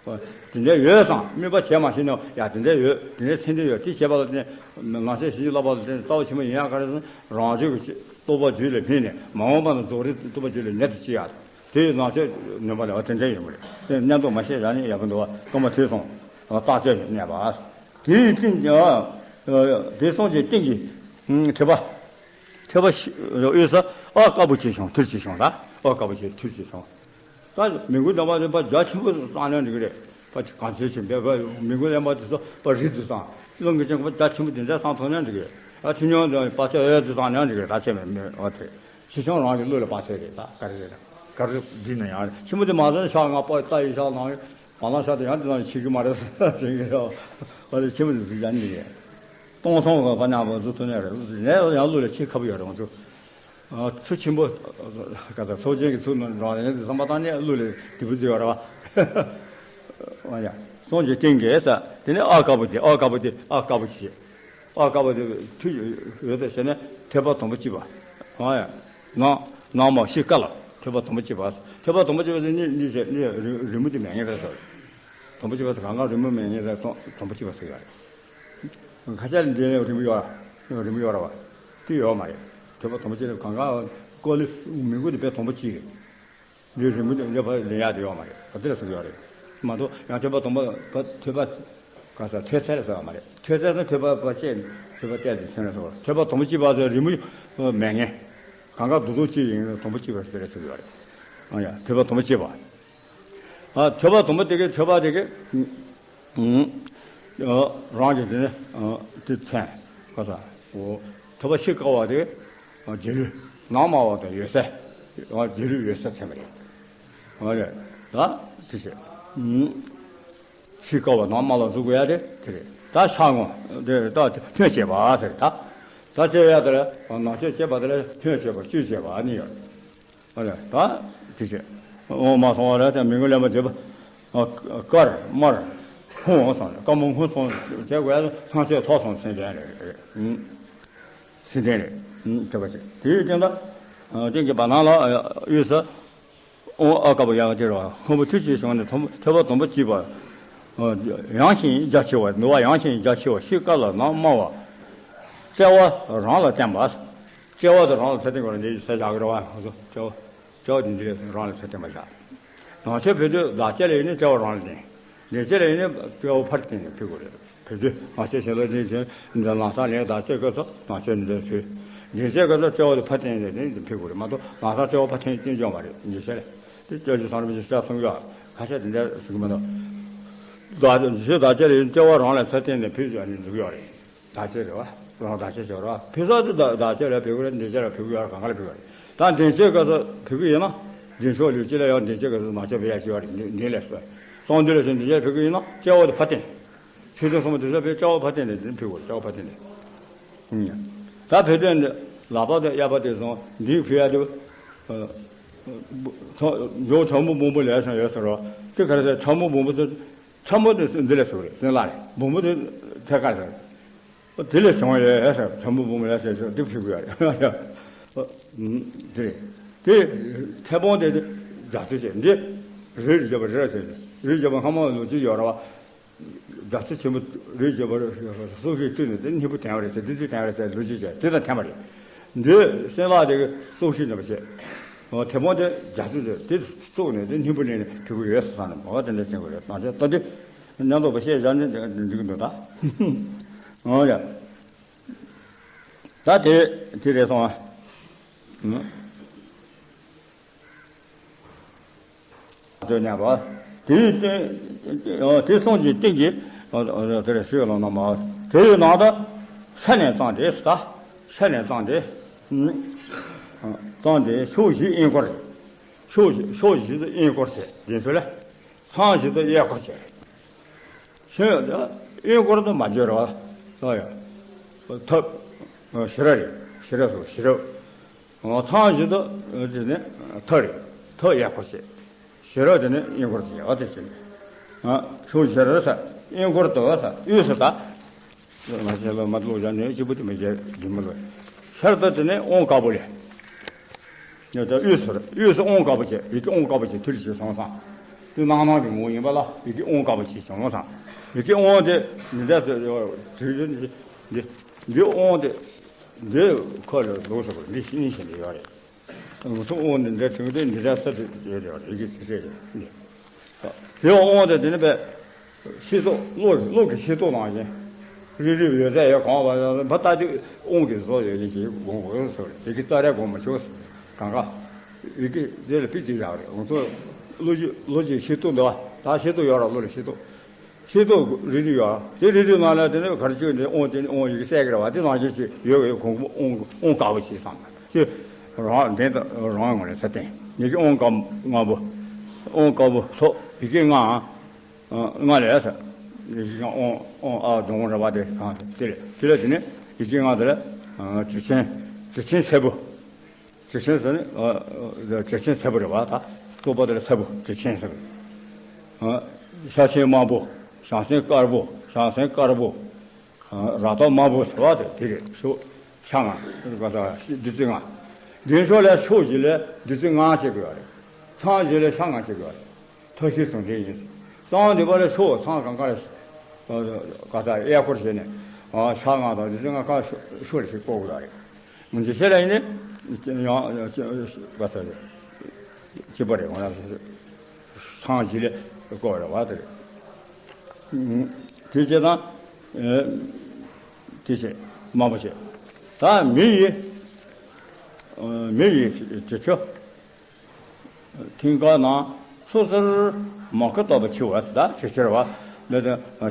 དེ་འདྲ་ཡོད་ཙང་དམིགས་པ་བྱས་མ་ཤེས་ན་ཡ་དེ་འདྲ་ཡོད། དེ་འདྲའི་མཚན་ཉིད་ཡོད། དེ་བྱས་པ་ལ་བརྟེན་ནས་ང་ཚོས་ཞིབ་འཇུག་བསླབ་པ་ལ་བརྟེན་ནས་རྩ་བ་ཆེན་པོ་ཡིན་ཡག་ག་རེ་ཟེར་ན། རང་རྒྱུད་ཀྱི་རྟོགས་པ་རྒྱུད་ལ་སྨིན་ནས་མ་འོངས་པ་ན་རྫོགས་རིམ་རྟོགས་པ་རྒྱུད་ལ་ནད་དུ་ཅི་ཡག་དེ་ཡི་ནང་ཆོས་ནུས་པ་ལ་བ་དེ་འདྲ་ཡོད་མ་རེད། དེ་མཉམ་དུ་མ་བཤད་བཞག་ནས་ཡག་པོ་འདུག་བ། སྟོང་པ་ཐོས་སོང་། བརྟག་དཔྱད་ནས་གནས་པ། དེའི་སྟེང་གི་དེ་སོང་གི་སྟེང་གི་ཐོས་པ། ཐོས་པ་དབུས་སུ་ཨ་དཀར་པོ་ཅིག་བྱུང་། ཐུར་ཅིག་བྱུང་ལ། ཨ་དཀར་པོ་ཅིག་ཐུར་ཅིག་བྱུང་། ད་མི་མགོ་ལྡེམ་པ་ལྡེམ་པ་རྒྱ་ཆེན་པོ་བསགས་ན་འགྲིག་གི་རེད། ཕ་གང་ཚོད་ཅིག་འབད་པ་མི་མགོ་ལྡེམ་པ་དེ་ཚོ་ཕ་རི་དུ་བསགས། རླུང་གི་ཆེན་པོ་རྒྱ་ཆེན་པོ་དེ་འདྲ་བསགས་ཐུབ་ན་འགྲིག་གི་རེད། ཨ་ཁྲི་ཉོ་དང་པ་ཚོད་ཨེ་དུ་བསགས་ན་འགྲིག་གི་རེད། ད་ཆེ་མེད་མེད་འོ་དེ། ཆེ་ཆུང་རང་གི་བློ་ལ་དཔག་ཚད་རེད། ད་ག་རེ་རེད། ག་རེ་འདི་ན་ཡང་རེད། ཆེན་པོ་དེ་མ་བཟོ་ན་ཤག་ང་པ་ལྟ་ཡི་ཤག་ནང་བ་ལང་ཤག་དེ་ཡང་དེ་ནང་ཆེ་གི་མ་རེད་ཟེར་གི་རེད། འོ་དེ་ཆེན་པོ་དེ་ཟིག་ཡང་འགྲིག་གི་རེད། སྟོང་སང་གི་པ་ཉག་པ་བཟོ་ཐུབ་ན་རེད། ལས་ཡང་བློ་ལ་ཆེས་ཁ་པོ་ཡོད་རེད། ང་ཚོ། ཨ་ཚུལ་ཆེན་པོ། ག་ཚ་ཚོགས་ཆེན་གྱི་ཚུལ་ནང་རང་ཡིན་ཟེར་བསམ་པ་བཏང་ནས་བློ་ལས་དེ་བུ་ཟེར་བ་རེད་བ། ཨ་ཡ། སོང་ཅིག་སྟེང་གི་ས་དེ་ནས་ཨ་དཀར་པོ་དེ་ཨ་དཀར་པོ་དེ་ཨ་དཀར་པོ་ཞིག་ཨ་དཀར་པོ་དེ་ཐུག་ཡོད་དེ་བྱས་ནས་ཐོས་པ་དང་པོ་གཅིག་པ། ཨ་ཡ། ནང་ནང་མ་ཤི་ཀ་ལ་ཐོས་པ་དང་པོ་གཅིག་པ། ཐོས་པ་དང་པོ་གཅིག་པ་དེ་ནི་ནི་བྱས་ནི་རི་རི་མོ་དེ་མེད་ངེས་རེད་ཟེར། དང་པོ་གཅིག་པ་དེ་གང་གང་རི་མོ་མེད་ངེས་རེད། དང་དང་པོ་གཅིག་པ་ཟེར་ཡ་རེད། ཁ་ཤས་ལ་འདི་ནས་རི་མོ་ཡོད་ར། རི་མོ་ཡོད་ར་བ། དེ་ཡོད་མ་རེད། དེ་བ་དང་པོ་ཅི་རེད། གང་ག་ཀོ་ལི་མི་མགོ་དེ་བས་དང་པོ་གཅིག་རེད། འདི་རི་མོ་དེ་འདི་བ་ལེན་ཡག་དེ་ཡོད་མ་རེད། ག་དེ་ལ་ཟེར་ཡོད་རེད། མ་གཏོགས་ཡང་ཐོས་པ་དང་པོ་བ་ཐོས་པ། ག་ས་ཐོས་ཚད་ལ་ཟེར་བ་མ་རེད། ཐོས་ཚད་དང་ཐོས་པ་བ་བཅས་ཐོས་པ་བལྟས་ཏེ་མཚོན་ལ་ཟེར་བ། ཐོས་པ་དང་པོ་གཅིག་བ་ཟེར་རི་མོ་མེད་ངེས། གང་ག་རྡོག་རྡོག་གཅིག་ཡིན་ན་དང་པོ་གཅིག་བ་ཟེར་ལ་ཟེར་ཡོད་རེད། ཨ་ཡ་ཐོས་པ་དང་པོ་གཅིག་བ། ཨ་ཐོས་པ་དང་པོ་དེ་གའི་ཐོས་པ་དེ་གའི། ཨུམ། ཨ་རང་གི་དེ་ནི་ཨ་དེ་མཚན་ག་ས། འོ་ཐོས་པ་ཤི་ཀ་བ་དེ་ཨ་རྗེས་ལུས་ནང་མ་བ་དང་ཡོད་ས། ཨ་རྗེས་ལུས་ཡོད་ས་མཚན་པ་རེད། ཨ་རེད། ད་དེ་བྱས། ཨུམ། ཤི་ཀ་བ་ནང་མ་ལ་གཟུགས་དགོས་ཡ་དེ་དེ་རེད། ད་ཤ་ངོ་དེ་ད་ཐོན་བྱེད་པ་ཟེར་ད། ད་བྱེད་ཡ་དེ་ལ་ནང་ཆོས་བྱེད་པ་དེ་ལ་ཐོན་བྱེད་པ་བཅུད་བྱེད་པ་ནི་ཡོད། ཨ་ལས་ད་དེ་བྱས། འོ་མ་སོང་བ་རེད་དེ་མི་མགོ་ལྡེམ་པ་བྱེད་པ། ཨ་དཀར་དམར་ཕུང་སོང་དཀར་མོ་ཕུང་སོང་བྱས་དགོས་ཡ་ལྷང་ཆོས་ཐོག་སོང་སེམས་ཅན་རེད། ཨུམ། སེམས་ཅན་རེད། ཨུམ་དེ་བ་བྱས་དེའི་སྟེང་ད། སྟེང་གི་བ་ནང་ལ་དབུས་སུ། ཨོ་ཨ་དཀར་པོ་ཡང་དེ་རེད་བ། སྔོན་པོ་ཐུགས་ཀྱི་བྱུང་ནས་ཐོབ་ཐོས་པ་དང་པོ་གཅིག་པ། ཡངས་ཤིང་རྒྱ་ཆེ་བ། ནུ་བ་ཡངས་ཤིང་རྒྱ་ཆེ་བ་ཤི་ཀ་ལ་ནང་དམའ་བ། དཔྲལ་བ་རང་ལ་བརྟེན་པ། དཔྲལ་བ་དེ་རང་ལ་ཚད་ལྡན་དགོས་རེད། འདི་ས་བཞག་གི་རེད་བ། ང་ཚོ་དཔྲལ་བ། དཔྲལ་བ་དེ་འདི་ལས་རང་ལ་ཚད་ལྡན་པ་བཞག་ནང་ཆོས་བོད་དུ་བདག་ཅག་ལ་ཡིན་ནི་དཔྲལ་བ་རང་ལ་བརྟེན། ལས་ཅག་ལ་ཡིན་ནི་དཔྲལ་བ་ཕར་བརྟེན་ནས་ཕུལ་དགོས་རེད། བོད་དུ་ང་ཚོས་བྱིན་རླབས་འདི་བྱིན་འདི་ལམ་སང་ལས་བདག་ཅག་སྐབས་སུ་ནང་ཆོས་འདི་འདྲ་ཕུལ། ལས་ཅག་སྐབས་སུ་དཔྲལ་བ་དེ་ཕར་བརྟེན་ནས་འདི་ཕུལ་དགོས་རེད། མ་གཏོགས་ལམ་སང་དཔྲལ་བ་ཕར་བརྟེན་བརྟེན་འཇོག་མ་རེད། འདི་ཤེས་རེད། དེ་སྐྱབས་རྗེ་ཚངས་རིན་པོ་ཆེ་ཞལ་གསུང་ཡོད། ཁ་ཤས་དེ་འདྲ་གསུང་གི་མི་འདུག་བདག་ཆོས་བདག་ཅག་ལ་ཡིན་དཔྲལ་བ་རང་ལ་ཚད་བརྟེན་ནས་ཕུལ་བྱས་ནས་འདུག་ཡོད་རེད། བདག་ཆོས་རེད་བ། རང་བདག་ཆོས་ཞོར་བ་ཕུལ་ས་དེ་བདག་བདག་ཆོས་ལ་ཕུལ་གི་རེད། འདི་ཆོས་ལ་ཕུལ་གི་ཡོད་རེད། གང་ག་ལ་ཕུལ་གི་རེད། ད་འདི་ཆོས་སྐབས་སུ་ཕུལ་གི་ཡིན་ན། འདི་ཆོས་ལུས་སྤྱི་ལ་ཡང་འདི་ཆོས་སྐབས་སུ་ནང་ཆོས་ཕུལ་ཡ་ཞིག་ཡོད་རེད། འདི་འདི་ལས་སོ། གསང་འདུས་ལ་སོ་འདི་ཆོས་ཕུལ་གི་ཡིན་ན་དཔྲལ་བ་དེ་ཕར་བརྟེན། ཆོས་སྐྱོང་སྲུང་མ་དེ་ཚོ་ཕུལ་དཔྲལ་བ་ཕར་བརྟེན་ནས་དེ་ཕུལ་དགོས་རེད། དཔྲལ་བ་ཕར་བརྟེན་ནས། ད་བོད་དོན་འདི་ལག་པ་དང་གཡས་པ་དེ་སོང་འདི་ཕུལ་ཡ་དེ། ཇོ་ཁྲ་མོ་སྦོམ་པོ་ལས་སོང་ཡོད་ཟེར་རོ། དེ་ག་རེ་ཟེར། ཁྲ་མོ་སྦོམ་པོ་ཚོ། ཁྲ་མོ་དེ་འདི་ལས་སོང་རེད། སེམས་ལ་རེད། སྦོམ་པོ་དེ་ཐད་ཀར་ཟེར། དེ་ལས་བྱུང་བ་ཡོད་ཟེར། ཁྲ་མོ་སྦོམ་པོ་ལས་ཟེར་ཟེར་དེ་ཕུལ་དགོས་ཡ་རེད། དེ་རེད། དེ་ཁྲ་སྦོམ་དེ་རྒྱ་མཚོ་ཆེ་འདི། རིའི་རྒྱལ་པོ་རི་ར་ཟེར། རིའི་རྒྱལ་པོ་སྔ་མ་ལོ་རྒྱུས་ཡོད་ར་བ། རྒྱ་མཚོ་ཆེན་པོ་རིའི་རྒྱལ་པོ་སྲོག་ཤིང་བཏུད་ནས་དེ་སྙིང་པོ་དྲན་པ་རེད་ཟེར། བདུད་རྩི་དྲན་པ་རེད་ཟེར། ལོ་རྒྱུས་བྱས་དེ་དང་འཐེན་པ་རེད། འདི་སེམས་ལ་དེ་གི་སྲོག་ཤིང་འདྲ་པོ་བྱས། དེ་མོ་དེ་རྒྱ་མཚོ་དེ་དེ་བཙུགས་ནས་དེ་སྙིང་པོ་ལེན་ནས་ཕུལ་གི་ཡོད་ཟེར་ནས་མོ་དེ་འདྲ་བྱེད་དགོས་རེད། ད་ཆ་ད་དེ་མཉམ་འདོགས་པ་བཤད་བཞག་ནས་འགྲིག་གི་འདུག་ད། འོ་ཡ། ད་དེ་དེ་རེད་སོང་ཨ། དོན་གཉེར་བ། དེའི་སྟེང་། དེ་གསུང་གི་སྟེང་གི། དེར་ཞུས་ལ་ན་མ། དེའི་ནང་དུ་ཤ་ནས་བརྩམས་ཏེ་ས། ཤ་ནས་བརྩམས་ཏེ། བརྩམས་ཏེ་ཕྱོགས་བཞི་དབྱིན་སྐོར། ཕྱོགས་བཞི་ཕྱོགས་བཞི་དུ་དབྱིན་སྐོར་བྱས། དེ་ཚོ་ལ། མཚམས་བཞི་དུ་གཡས་སྐོར་བྱས། ཤོད་དབྱིན་སྐོར་དུ་མ་བརྗོད་རོགས། ལ་ཡ། ཐབ། ཞི་ར་རེད། ཞི་ར་སོ་ཞི་ར། མཚམས་བཞི་དུ་དེ་ནི་ཐ་རེད། ཐ་གཡས་སྐོར་བྱས། ཞི་ར་དེ་ནི་དབྱིན་སྐོར་བྱས། ཨ་དེ་བྱས་ནས། ཕྱོགས་བཞི་ར་ས་དབྱིན་སྐོར་དུ་ས་དབུས་སུ་ད། ང་ཚོ་ལ་མ་ལོ་བཞག་ནས་གཅིག་པུ་དེ་མི་བྱེད་རྒྱུ་མི་ལོ། ཤར་དུ་དེ་ནི་དབང་དཀར་པོ་ལས། ཡ་ད་དབུས་སུ་དབུས་སུ་དབང་དཀར་པོ་བྱས། ཡི་གེ་དབང་དཀར་པོ་བྱས་ཐུལ་ཞིག་སོང་ཙང་། དེ་སྣང་སྣང་གི་ངོ་བོ་ཡིན་པ་ལ་ཡི་གེ་ཨོང་དཀར་པོ་ཞེས་བྱ་བ་སང་། ཡི་གེ་ཨོང་དེ་འདི་འདྲ་ཟེར་དེ་འདི་འདི་ཨོང་དེ་འདི་ཁ་ལ་ལོག་ཟེར་བ་འདི་ཤེས་ཉིན་བྱེད་ཀྱི་ཡོད་རེད། ང་ཚོ་དབང་དུ་འདྲ་དྲན་དུས་འདི་འདྲ་ས་དེ་ཡོད་རེད་བ། རིགས་ཀྱི་ཚེ་ཚད་ཡོད། དེ་དབང་དུ་དེ་ནི་པའི་ཤེས་རྟོགས་བློ་བློ་གི་ཤེས་རྟོགས་ནང་བཞིན། རིགས་རིགས་ཡོད་ཚད་ཡོད་གང་བ་བ་ལྟ་དུས་དབང་གི་བཟོ་ཡོད་ལས་ཀྱི་དགོངས་དགོས་སོ། རེད་དེ་གི་རྩ་རེ་དགོངས་མ་ཆོག་གང་ག་རིགས་ཀྱི་དེ་ལ་ཕི་ཅིག་ཡག་རེད། ང་ཚོ་བློ་རྒྱུ་བློ་གི་ཤེས་རྟོགས་འདུག་བ། ད་ཤེས་རྟོགས་ཡོད་ར་བློ་ལ་ཤེས་རྟོགས། ཤེས་རྟོགས་རིགས་རིགས་ཡོད། དེ་རིགས་རིགས་ནང་ལ་དེ་ནི་ག་རེ་བྱུང་ནས་དབང་དེ་ནི་དབང་ཡི་གེ་གསལ་གི་རེད་བ། དེ་ནང་བཞིན་ཅིག་ཡོད་གི་ཡོད། གོང་བུ་དབང་དབང་དཀར་པོ་ཞེས་བསམ་ན་ཅི་རང་བདེན་དུ་རང་ངོ་ལ་ས་བསྟན་ཡི་གེ་དབང་དཀར་ལྔ་པོ། དབང་དཀར་པོ་སོགས་ཡི་གེ་ལྔ། ལྔ་ལས་ས་ཡི་གེ་དབང་དབང་ཨ་དང་རེད་བ། དེ་གང་དེ་ལས་དེ་ལས་དེ་ནི་ཡི་གེ་ལྔ་དེ་ལ་དྲི་ཆེན་དྲི་ཆེན་སེར་པོ། དྲི་ཆེན་ཟེར་ནི་དྲི་ཆེན་སེར་པོ་རེད་བ། ད་རྟོག་པ་དེ་ལ་སེར་པོ་དྲི་ཆེན་ཟེར། ཤ་ཆེན་དམར་པོ། ཞང་ཞུང་དཀར་པོ། ཞང་ཞུང་དཀར་པོ། ར་ཏོག་དམར་པོ་ཟེར་བ་དེ་དེ་རེད། ཤོ་ཤ་ལྔ་བདུད་རྩི་ལྔ། མདུན་ཕྱོགས་ལ་ཕྱོགས་བཞི་ལ་བདུད་རྩི་ལྔ་བྱེད་དགོས་པ་རེད། མཚམས་བཞི་ལ་ཤ་ལྔ་བྱེད་དགོས་པ་རེད། མཐའ་བཞི་ཟུང་འབྲེལ་ཡིན། གསང་བ་འདུས་པ་ལ་ཕྱོགས་མཚམས་གང་ག་ལ་ག་ས་གཡས་སྐོར་བྱས་ནས་ཤ་ལྔ་དང་བདུད་རྩི་ལྔ་ཁ་ཤོར་ཞིག་བཀོག་དགོས་པ་རེད། འཇིགས་བྱེད་ལ་ཡིན་ནི། ཡང་ག་ས་རེད། གཅིག་པ་རེད། ང་རང་མཚམས་བཞི་ལས་བཀོད་རེད་བ་དེ་རེད། དེ་བྱས་ཙང་། དེ་བྱས་དམར་པོ་བྱས། ད་མི་ཡི། མི་ཡི་དྲི་ཆུ། མཐིང་ག་ནང་སོ་སོར་མ་ཁུ་བཏབ་པ་ཆེ་བ་ཟེར། ད་ཆེ་ཆེར་བ་འདི་དང་།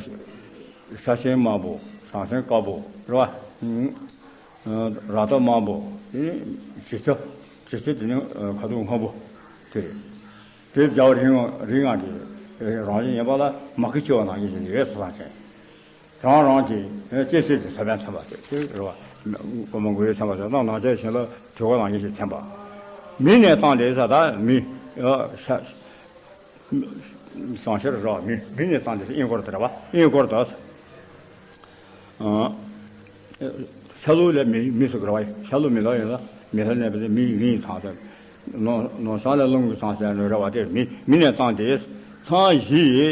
ཤ་ཆེན་དམར་པོ། ཞང་ཞུང་དཀར་པོ་རེད་བ། ར་ཏོག་དམར་པོ། དེ་ནི་དྲི་ཆུ། དྲི་ཆུ་དེ་ནི་ཁ་དོག་སྔོན་པོ་དེ་རེད། དེ་རྒྱབ་རིང་ང་རིང་ང་གི་རང་བཞིན་ཡིན་པ་ལ་མ་ཁུ་ཆེ་བ་ནང་བཞིན་ཡོད་སོ་སང་ཆེན། རང་རང་གི་སྐྱེ་སྲིད་ཀྱི་ས་བོན་མཚོན་པ་དེ་རེད་བ། སྒོ་མོ་མགོ་ཡུ་མཚོན་པ་དེ་དང་ནང་ཆ་ཞིང་ལ་དྲི་བ་ནང་བཞིན་ཞིག་མཚོན་པ། མི་ནས་བཏང་དེ་ས་ད་མི། ཤ། ཞང་ཤེར་ར་མི་མི་ནས་བཏང་དེ་ས་དབྱིན་སྐོར་དེ་ར་བ་དབྱིན་སྐོར་དུ། ཤ་ལུག་ལས་མི་མི་སུ་ག་ར་བ་ཤ་ལུག་མི་ལོ་ཡིན་ལ་མི་ལ་ནས་བས་མི་མི་ཡིན་ཚང་ས། ནོ་ནོ་ཤང་ལས་རླུང་གི་ཚང་ས་ནོ་ར་བ་དེ་མི་མི་ནས་བཏང་དེ་མཚམས་བཞི་ཡི་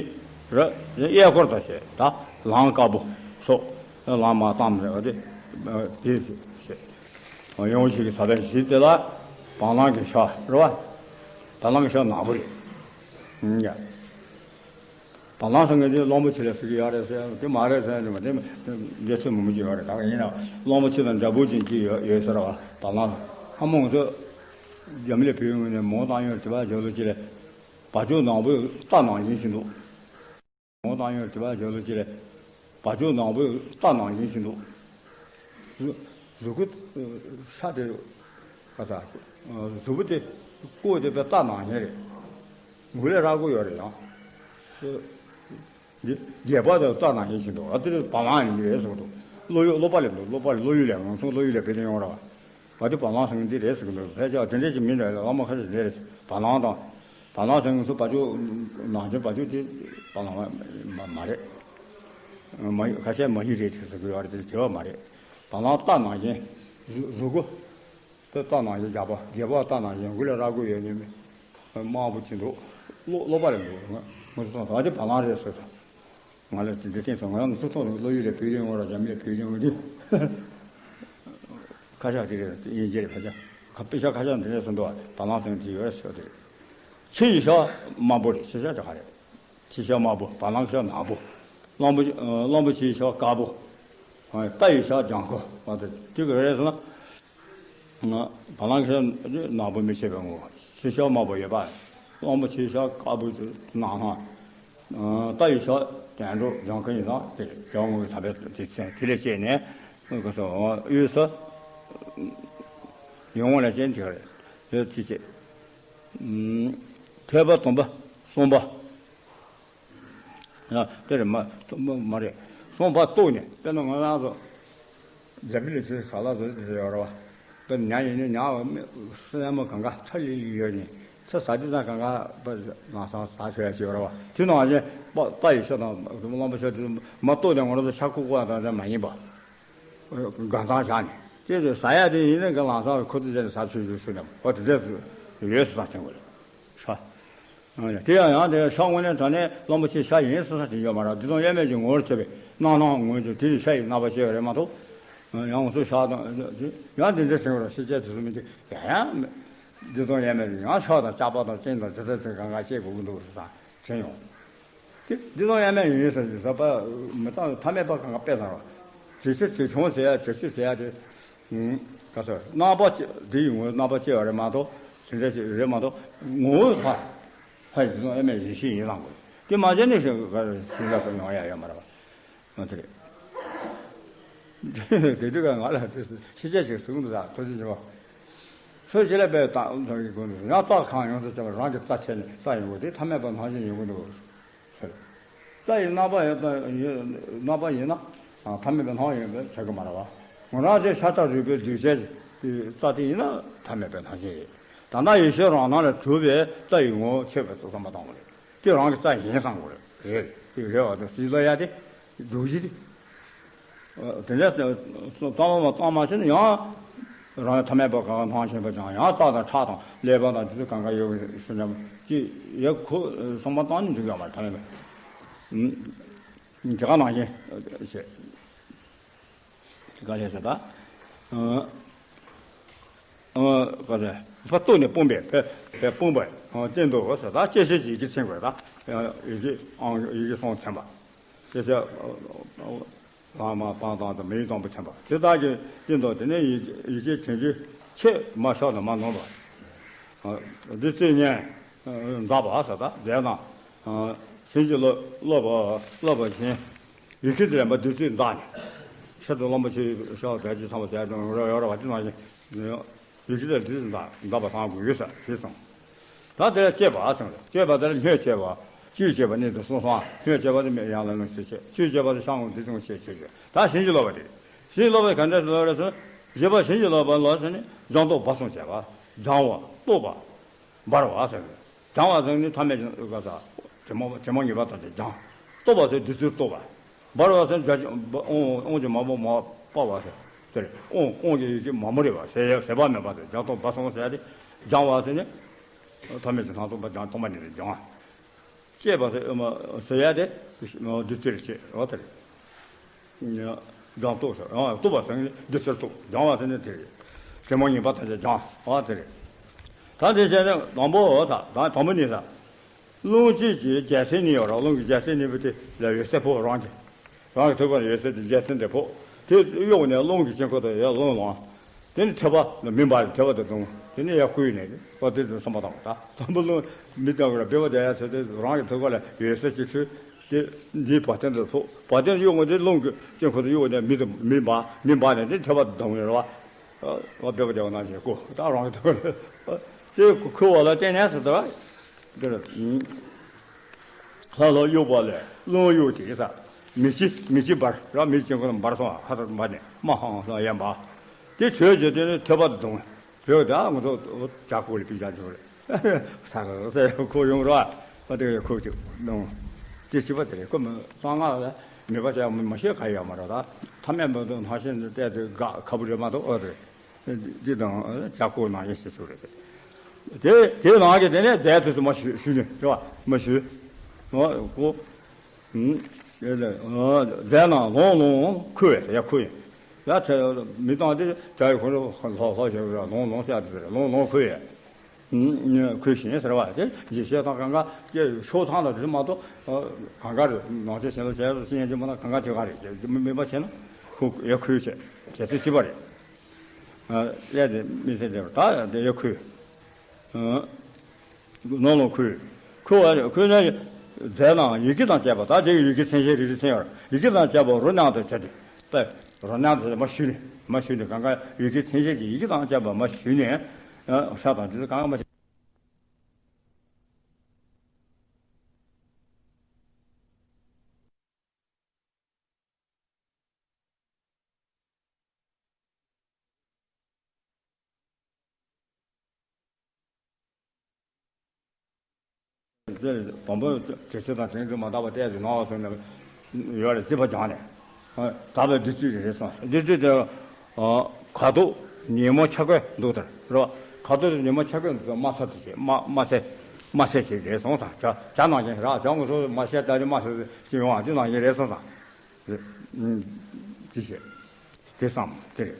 ར་གཡས་སྐོར་དུ་བྱས། ད་ལང་དཀར་པོ་སོགས་ལང་མ་བཏང་ར་བ་དེ་དེ་བྱས། ཡོང་ཞིག་གི་ས་བོན་བཞི་དེ་ལ་བ་ལང་གི་ཤ་རེད་བ། བ་ལང་གི་ཤ་ནག་པོ་རེད། ཡ། བ་ལང་ཟེར་མཁན་དེ་གླང་པོ་ཆེ་ལ་ཟེར་གི་ཡོད་རེད་ཟེར། དེ་མ་རེད་ཟེར་ནས་མ་དེ་འདི་ཚོད་མི་མི་ཅིག་ཡོད་རེད། ད་ཡིན་ན་གླང་པོ་ཆེ་དང་འདྲ་པོ་ཅན་ཅིག་ཡོད་ཡོད་ཟེར་བ། བ་ལང་ཧ་མོ་ང་ཚོ་རྒྱ་མི་ལ་བོད་ཡོང་ནས་མོ་བཏང་ཡོད་དེ་བ་ཇོ་ལོ་ཅི་ལས་བ་ཅོ་ནག་པོའི་རྟ་ནང་བཞིན་ཞིག་འདུག་མོ་བཏང་ཡོད་དེ་བ་ཇོ་ལོ་ཅི་ལས་བ་ཅོ་ནག་པོའི་རྟ་ནང་བཞིན་ཞིག་འདུག་གཟུགས་སྐུ་ཤ་དེ་ག་ས་གཟུགས་པོ་དེ་ཀོ་དེ་བས་རྟ་ནང་བཞིན་རེད། མགུལ་ལས་རྭ་ཅོ་ཡོད་རེད་ཡང་། འདི་རྒྱལ་པོ་དང་རྟ་ནང་བཞིན་ཞིག་འདུག་ཨ་དེ་བ་ལང་ཡིན་གྱི་རེད་གསུངས་འདུག་བློ་ཡུལ་བློ་པ་ལས་འདུག་བློ་པ་ལས་བློ་ཡུལ་ལས་ང་ཚོ་བློ་ཡུལ་ལས་བེད་དེ་ཡོང་ར་བ། བ་དེ་བ་ལང་ཟེར་མཁན་འདི་རེད་ཟེར་གི་འདུག་ཕལ་ཆེར་དེ་འདྲས་ཅིག་མིན་འདྲ། གླང་མ་ཁ་ཤས་རེད། བ་ལང་དང་། བ་ལང་ཟེར་མཁན་ཚོ་བ་ཅོ་ནང་བཞིན་བ་ཅོ་དེ་བ་ལང་མ་མ་རེད། མ་ཁ་ཤས་མ་ཡིག་རེད་དེ་ཟེར་གི་ཡོད་རེད། དེ་དེ་བ་མ་རེད། བ་ལང་རྟ་ནང་བཞིན་གཟུགས་སྐུ། དེ་རྟ་ནང་བཞིན་རྒྱལ་པོ་རྒྱལ་པོ་རྟ་ནང་བཞིན་མགུལ་ལ་རྭ་ཅོ་ཡོད་ནི་མི་དམར་པོ་ཅིག་འདུག་བློ་བློ་པ་ལས་འདུག་ང་ཚོ་སོང་ད་དེ་བ་ལང་རེད་ཟེར། ང་ལ་འདི་བསྟན་སོང་། ང་རང་ཚོ་ཐོག་ནས་བློ་ཡུལ་ལས་བོད་ཡིན་ངོ་ར་རྒྱ་མི་ལས་བོད་ཡིན་ངོ་རེད། ཁ་ཤགས་དེ་རེད། དབྱིན་ཇི་རེད། ཕ་ཆ་ཁ་དཔེ་ཤག་ཁ་ཤགས་འདི་རེད་སོང་འདུག་བ། བ་ལང་ཟེར་དེ་ཡོད་རེད་ཟེར་དེ་རེད། ཕྱི་ཡི་ཤ་དམར་པོ་རེད། ཕྱི་ཤ་གྲགས་རེད། ཕྱི་ཤ་དམར་པོ། བ་ལང་ཤ་ནག་པོ། གླང་པོ་གླང་པོ་ཆེའི་ཤ་དཀར་པོ། རྟ་ཡི་ཤ་ལྗང་ཁུ། བ་དེ་དེ་ག་རེད་ཟེར་ན། བ་ལང་ཤ་ནག་པོ་མི་བྱེད་པའི་ངོ་བོ། ཕྱི་ཤ་དམར་པོ་ཡོད་པ། གླང་པོ་ཆེའི་ཤ་དཀར་པོ་དེ་ནག་ནག་རྟ་ཡི་ཤ་དོན་གྲུབ་ལྗང་ཁུ་ཡིན་ཙང་དེ་རེད། ཡང་ངོ་བོའི་ཐ་བའི་དེ་ཚན་དེ་ལས་བཅད་ནས་ག་སོ་གཡུལ་ས་ཡོང་བ་ལ་བཅད་དེ་རེད། དེ་ཚེ་ཐོས་པ་དང་པོ་གསུམ་པ། ཡང་དེ་རེད་མ་མ་རེད། གསུམ་པ་རྟོགས་ནས་དཔེར་ན་ང་རང་ཚོ་རྒྱ་མི་ལ་ཆེ་ས་ལ་ཚོ་དེ་ཡོད་རེད་བ། དཔེར་ན་ཉ་ཡིན་ན་ཉ་བ་སེན་མོ་གང་ག་ཁྲ་ལི་ལི་ཡོད་ནི་ཚེ་ས་དེ་ཚང་གང་ག་པ་ལང་སང་ས་ཆོད་ཡ་ཆེ་ཡོད་རེད་བ། དེ་ནང་བཞིན་པ་པ་ཡི་ཤ་དང་གླང་པོ་ཤ་དེ་མ་རྟོགས་ནས་ང་རང་ཚོ་ཤ་ཁུག་ཁུག་ཡ་དང་དེ་མ་ཡིན་པ། གང་ཚང་བཞག་ནས་དེ་ཟ་ཡ་དེ་ཡིན་ན་ག་ལང་སང་ཁོ་ཚོ་ཆ་ནས་ས་ཆོད་ཆོད་ཆོད་ནས་ཨོ་དེ་འདྲ་ཡོད་སུ་ཚང་ཆེན་པོ་རེད་ཤ། ཨ་དེ་ཡང་ཡང་དེ་ཤ་དངོས་གནས་དྲང་གནས་རློན་པ་ཆེ་ཤ་ཡིན་ཟེར་ས་ཅིག་ཡོད་མ་རེད། བདུད་སྟོང་དབྱེར་མེད་ཀྱི་ངོ་བོར་བྱས་པའི་སྣང་སྣང་ངོས་ཀྱི་དེ་ཡི་ཤ་ཡི་རྣམ་པ་ཅིག་རེད་མ་གཏོགས། ཡང་ང་ཚོས་ཤ་དང་ཡང་དེ་འདྲ་བྱེད་རོགས། ཤེས་བྱའི་དུས་སུ་མི་འདུག་ཡང་ཡང་བདུད་སྟོང་དབྱེར་མེད་ཀྱི་ཡང་ཤ་དང་ལྕགས་པ་དང་སྤྱན་དང་ཇི་ལྟར་ཅིག་གང་ག་བཤད་དགོས་ཀྱི་འདུག་ཟེར་ས་དྲན་ཡོང་། དེ་བདུད་སྟོང་དབྱེར་མེད་ཡིན་ཟེར་གྱི་ཟབ་པ་མི་རྟག་ཐ་མལ་པ་གང་ག་དཔེ་བཟང་རོགས། དྲི་ཚེ་དྲི་བྱུང་ཟེར་ཡ་དྲི་ཚེ་ཟེར་ཡ་དེ། ཨུམ། ག་ཟེར། རྣམ་པ་ཅི་དེ་ཡི་ངོ་བོ་རྣམ་པ་ཅི་ཡོད་རེད་མ་གཏོགས། དེ་འདྲ་ཞིག་རེད་མ་གཏོགས། ངོ་བོ་ཕར་ཕར་ཡིན་ཙང་ཨེ་མེད་ཡིན་ཤེས་ཡིན་བཟང་དགོས། དེ་མ་བྱས་ནས་ཞིག་ག་ཞིག་ལ་ཡོང་ཡ་ཡོད་མ་རེད་པ། ཨ་དེ་རེད། དེ་དུས་ཀ་ང་ལ་དེ་ཤེས་བྱ་ཞིག་གསུང་འདུག་ཟ་ཐུགས་རྗེ་ཆེ་བ། སོ་ཞིག་ལ་དཔེ་དང་དང་གི་དགོས་འདུག་ཡང་རྩ་གང་ཡོང་ས་བྱས་པ་རང་གི་རྩ་ཆད་ནས་རྩ་ཡོང་དགོས། དེ་ཐ་མལ་པ་ནང་བཞིན་ཡོང་གི་འདུག་ཟེར། རྩ་ཡི་རྣམ་པ་ཡོད་དང་ཡོད། རྣམ་པ་ཡིན་ན་ཐ་མལ་པའི་སྣང་ཡོད་པའི་ཆ་གི་མ་རེད་པ། ངོ་རང་ཆེ་ཤ་སྟག་རུས་པའི་རྡུལ་ཅན་གྱི་རྩ་དེ་ཡིན་ན་ཐ་མལ་པའི་སྣང་ཞིང་ཡིན། ད་ལྟ་ཡེ་ཤེས་རང་སྣང་ལས་གྲུབ་པའི་རྩ་ཡི་ངོ་བོ་ཆད་པའི་བསམ་པ་བཏང་བ་རེད། དེ་རང་གི་རྩ་ཡིན་བསམ་དགོས་རེད། རེད་དེ་རེད་པ། དེ་སྲིད་ལ་ཡ་དེ་རྡུལ་གཞི་དེ། དེ་འདྲ་གཙང་མ་གཙང་མ་བྱས་ན་ཡང་རང་ཐ་མལ་པ་གང་སྣང་ཞེན་པ་ཀྱང་ཡང་རྩ་དང་ཁྲག་དང་ཀླད་པ་དང་དེ་ཚོ་གང་ག་ཡོད་ཞུ་ཉམས་ཀྱི་ཡ་ཁོ་བསམ་པ་བཏང་ནས་འཇུག་ཡོད་མ་རེད། ཐ་མལ་པ། དེ་ག་ནང་བཞིན་བྱས། དེ་ག་ལས་ཟེར་ད། ཨ་ཨ་ག་ཟེར། ཕ་སྟོད་ནས་སྤུངས་པའི་ཕ་ཕ་སྤུངས་པ་སྟེང་དུ་ཟེར་ད་སྐྱེ་ཤི་ཡི་གེ་མཚན་དགོས་ད། ཡི་གེ་ཨང་ཡི་གེ་གསུམ་མཚན་པ། སྐྱེ་ཤི། ལྷག་མ་སྤང་ཐང་དང་མི་ཡི་དང་པོ་མཚན་པ་དེ་དག་གི་སྟེང་དུ་དེ་ནས་ཡི་ཡི་གེ་དྲན་རྒྱུ་ཆེས་མ་ཤོར་དང་མ་ནོར་བ། འདི་རྩིས་ཉན། འཛག་པ་ཟེར་ད་རྫས་རྣམས། བྱིན་གྱིས་རློབ་རློབ་པ་རློབ་པ་བཞིན། ཡི་གེ་དེ་ལ་མ་བདུད་རྩིས་འཛག་ནས། ཤེས་རབ་ལམ་པ་ཆེ་ཤོག་དད་ཅིང་བསམ་པ་བྱས་ཀྱང་རོ་ཡོ་ར་བ་དེ་ནང་བཞིན། ཡི་གེ་དེ་ལ་བདུད་རྩིས་འཛག་འཛག་པ་སང་དགོས་ཡོད་ས་ཞེས་གསུངས། ད་དེ་ལ་བཅས་པ་གསུངས་རེད། བཅས་པ་དེ་ལ་སྨོས་བཅས་པ། བཅུད་བཅས་པ་གཉིས་སུ་གསུངས་སོང་། སྨོས་བཅས་པ་དེ་མེད་ཡང་ལ་ལུང་ཞེས་བྱས། བཅུད་བཅས་པ་དེ་ཤ་འོང་དེ་ཅུང་ཞེས་བྱས་བྱས། ད་བྱིན་གྱིས་རློབ་པ་དེ། བྱིན་གྱིས་རློབ་པ་ག་འདྲ་ཞིག་རློབ་རེད་ཟེར་ན། བཞི་པ་བྱིན་གྱིས་རློབ་པ་ལོ་ཟེར་ནས་སྦྱང་རྟོག་སྦ་གསུམ་བྱས་པ། སྦྱང་བ་རྟོག་པ། འབར་བ་ཟེར། སྦྱང་བ་ཟེར་ནི་ཐ་མལ་གྱི་ག་ས། དྲི་མ་དྲི་མ་ངེས་པ་དང་དེ་སྦྱང་། རྟོག་པ་ཟེར་བདུད་རྩིར་རྟོག་པ། འབར་བ་ཟེར་ནི་དབང་དབང་གྱི་མ་མོ་མ་སྤར་བ་ཟེར། ཟེར་དབང་དབང་གི་ཡུལ་གྱི་མ་མོ་རེད་བ་ཟེར་ཟད་པ་མེད་པ་ཟེར་སྦྱང་རྟོག་སྦ་གསུམ་ཟེར་ཏེ། སྦྱང་བ་ཟེར་ནི། ཐ་མལ་གྱི་སྣང་སྟོང་པ་སྦྱང་སྟོང་པ་ཉིད་ནས་སྦྱང་། བཅས་པ་ཟེར་ཨ་མ་ཟེར་ཡ་དེ། བདུད་རྩིར་བཅས་འོ་དེ་རེད། སྦྱང་རྟོག་ཟེར་ཨ་རྟོག་པ་ཟེར་ནི་བདུད་རྩིར་རྟོག་སྦྱང་བ་ཟེར་ནི་དེ་རེད། དྲི་མ་ངེས་པ་དང་བཅས་སྦྱང་འོ་དེ་རེད། ད་དེ་བྱས་ནས་དང་པོ་འོ་ད་དང་དང་པོ་ནི་ད། རླུང་བཅུད་ཀྱི་རྒྱལ་མཚན་གཉིས་ཡོད་རེད། རླུང་གི་རྒྱལ་མཚན་གཉིས་པོ་དེ་ལ་འོད་ཟེར་ཕོག་རང་གི། རང་གི་ཐུགས་ཀར་འོད་ཟེར་དེ་རྒྱལ་མཚན་དེ་ཕོག་དེ་གཡོགས་ནས་རླུང་གི་དཀྱིལ་འཁོར་དུ་ཡར་རླུང་ལངས། དེ་ནས་ཐོད་པ་ལ་མེ་འབར་ནས་ཐོད་པ་དེ་བརྡུངས། དེ་ནས་ཡར་ཁུ་ནས་ཨོ་དེ་དེ་བསམ་པ་བཏང་བ་ད། དང་པོ་རླུང་མི་བཏང་གི་ར་སྦལ་པ་དེ་ཡར་ཚུད་དེ་རང་གི་ཐུགས་ཀ་ལ་འོད་ཟེར་གཅིག་འཕྲོས། དེ་འདིའི་བ་དན་དུ་ཐུག་བ་དན་གཡོགས་ནས་དེ་རླུང་གི་དཀྱིལ་འཁོར་དུ་གཡོགས་ནས་མེ་དེ་མེ་འབར་མེ་འབར་ནས་དེ་ཐོད་པ་དེ་བརྡུངས་ནས་ར་བ། ཨོ་སྦལ་པ་དེ་བ་ནང་བཞིན་ཁུ་ད་རང་གི་ཐུགས་ཀ་ལ་དེ་ཁུ་བ་ལ་བརྟེན་ནས་ཟེར་ད། དེར། ལྷ་ལ་གཡོགས་པ་ལས་རླུང་གཡོགས་ཏེ་ས། མེ་ལྕེ་མེ་ལྕེ་འབར་ར་མེ་ལྕེ་ཁོ་ན་འབར་སོང་ཧ་ཐག་འབར་ནས་མ་ཧང་སང་ཡན་པ། དེ་ཆོས་བྱེད་དེ་ནི་ཐོད་པ་བརྡུངས། བོད་ད་ང་ཚོ་ཇ་ཁུག་ལ་པི་ཇ་བྱུང་རེད། ས་ར་སེ་ཁོ་ཡོང་ར་བ་དེ་ཁོ་ཅིག་གནང་། དེ་བྱིས་པ་དེ་རེད་ཁོ་མི་གསང་སྔགས་ལ་མེད་པ་བྱས་མ་ཤེས་ག་ཡོད་མ་རེད་ད། ཐ་མལ་མ་གཏོགས་ནང་བཞིན་བལྟས་ཚེ་དགའ་ཁ་བུ་རེད་མ་གཏོགས་ཨོ་རེད། འདི་དང་ཇ་ཁུག་ནང་བཞིན་ཞིག་ཚུགས་རེད། དེ་དེ་ནང་གི་དེ་ནས་རྫས་དེ་ཚོ་མ་ཞུ་ཞུ་ནས་རེད་བ་མ་ཞུ། ཨོ་ཁོ། ཨུམ། དེ་ལས་ཨོ་རྫས་རྣམས་ལོང་ལོང་ཁུ་བས་ཡ་ཁུ་ཡིན། ཡ་ཚེ་མི་བཏང་དེ་དྲ་ཡི་ཁོ་ལྷོ་ལྷོ་ཞེས་རེད་ལོང་ལོང་ཟེར་དེ་རེད་ལོང་ལོང་ཁུ་ཡིན། ཨུམ། ཁུ་ཞིང་ཟེར་བ་དེ་ཡེ་ཤེས་དང་གང་ག་དེ་ཤོག་ཚང་ལ་དེ་མ་གཏོགས་གང་ག་རེད་ནང་ཆེན་ཞེན་ལ་བྱས་སུ་ཤེས་ཡན་ཅི་མ་ན་གང་ག་དེ་ག་རེད་དེ་མི་མི་པ་བྱས་ན་ཁུ་ཡ་ཁུ་བྱས་བྱས་ཚེ་ཅི་པ་རེད། ཨེ་དེ་མི་ཚེ་འདས་པ་ད་དེ་ཡོད་ཁུལ། ནོ་ལོ་ཁུལ། ཁུལ་བ་ཁུལ་ནས་རྫས་རྣམས་ཡི་གེ་དང་བཅས་པ་ད་དེ་ཡི་གེ་མཚན་གཞི་རེ་རེ་མཚན་ཡོད་རེད། ཡི་གེ་དང་བཅས་པ་རོ་མཉམ་དུ་བྱས་ཏེ། ད་རོ་མཉམ་དུ་མ་ཞུས་ནས་མ་ཞུས་ནས་གང་ག་ཡི་གེ་མཚན་གཞི་གི་ཡི་གེ་དང་བཅས་པ་མ་ཞུས་ནས། ཧྲ་དང་དེ་ཚོ་གང་ག་མ་ཞུས། དང་པོ་དྲི་ཆུ་དང་དྲི་ཆུ་མ་དག་པ་བལྟས་ཏེ་ནོར་བ་སོང་ནས་ཡོད་རེད་རྩིས་པ་སྦྱངས་ནས། དག་པའི་བདུད་རྩི་རེད་སོང་བདུད་རྩི་དེ། ཁ་དོག་ཉིན་མོ་འཆར་སྒོའི་འདུག་ལྟར་རོ། ཁ་དོག་ཉིན་མོ་འཆར་སྒོའི་འདུག་དམར་ས་དེ་བྱས་དམར་དམར་སེ། དམར་སེར་ཞིག་རེད་སོང་ཙང་། བྱ་བྱ་ནང་བཞིན་ར། བྱ་ངོ་སོ་དམར་སེར་ལྟ་དུས་དམར་སེར་ཞིག་ཡོང་བ་དེ་ནང་བཞིན་རེད་སོང་ཙང་། དེ་བཤད། དེ་བསམ་དེ་རེད།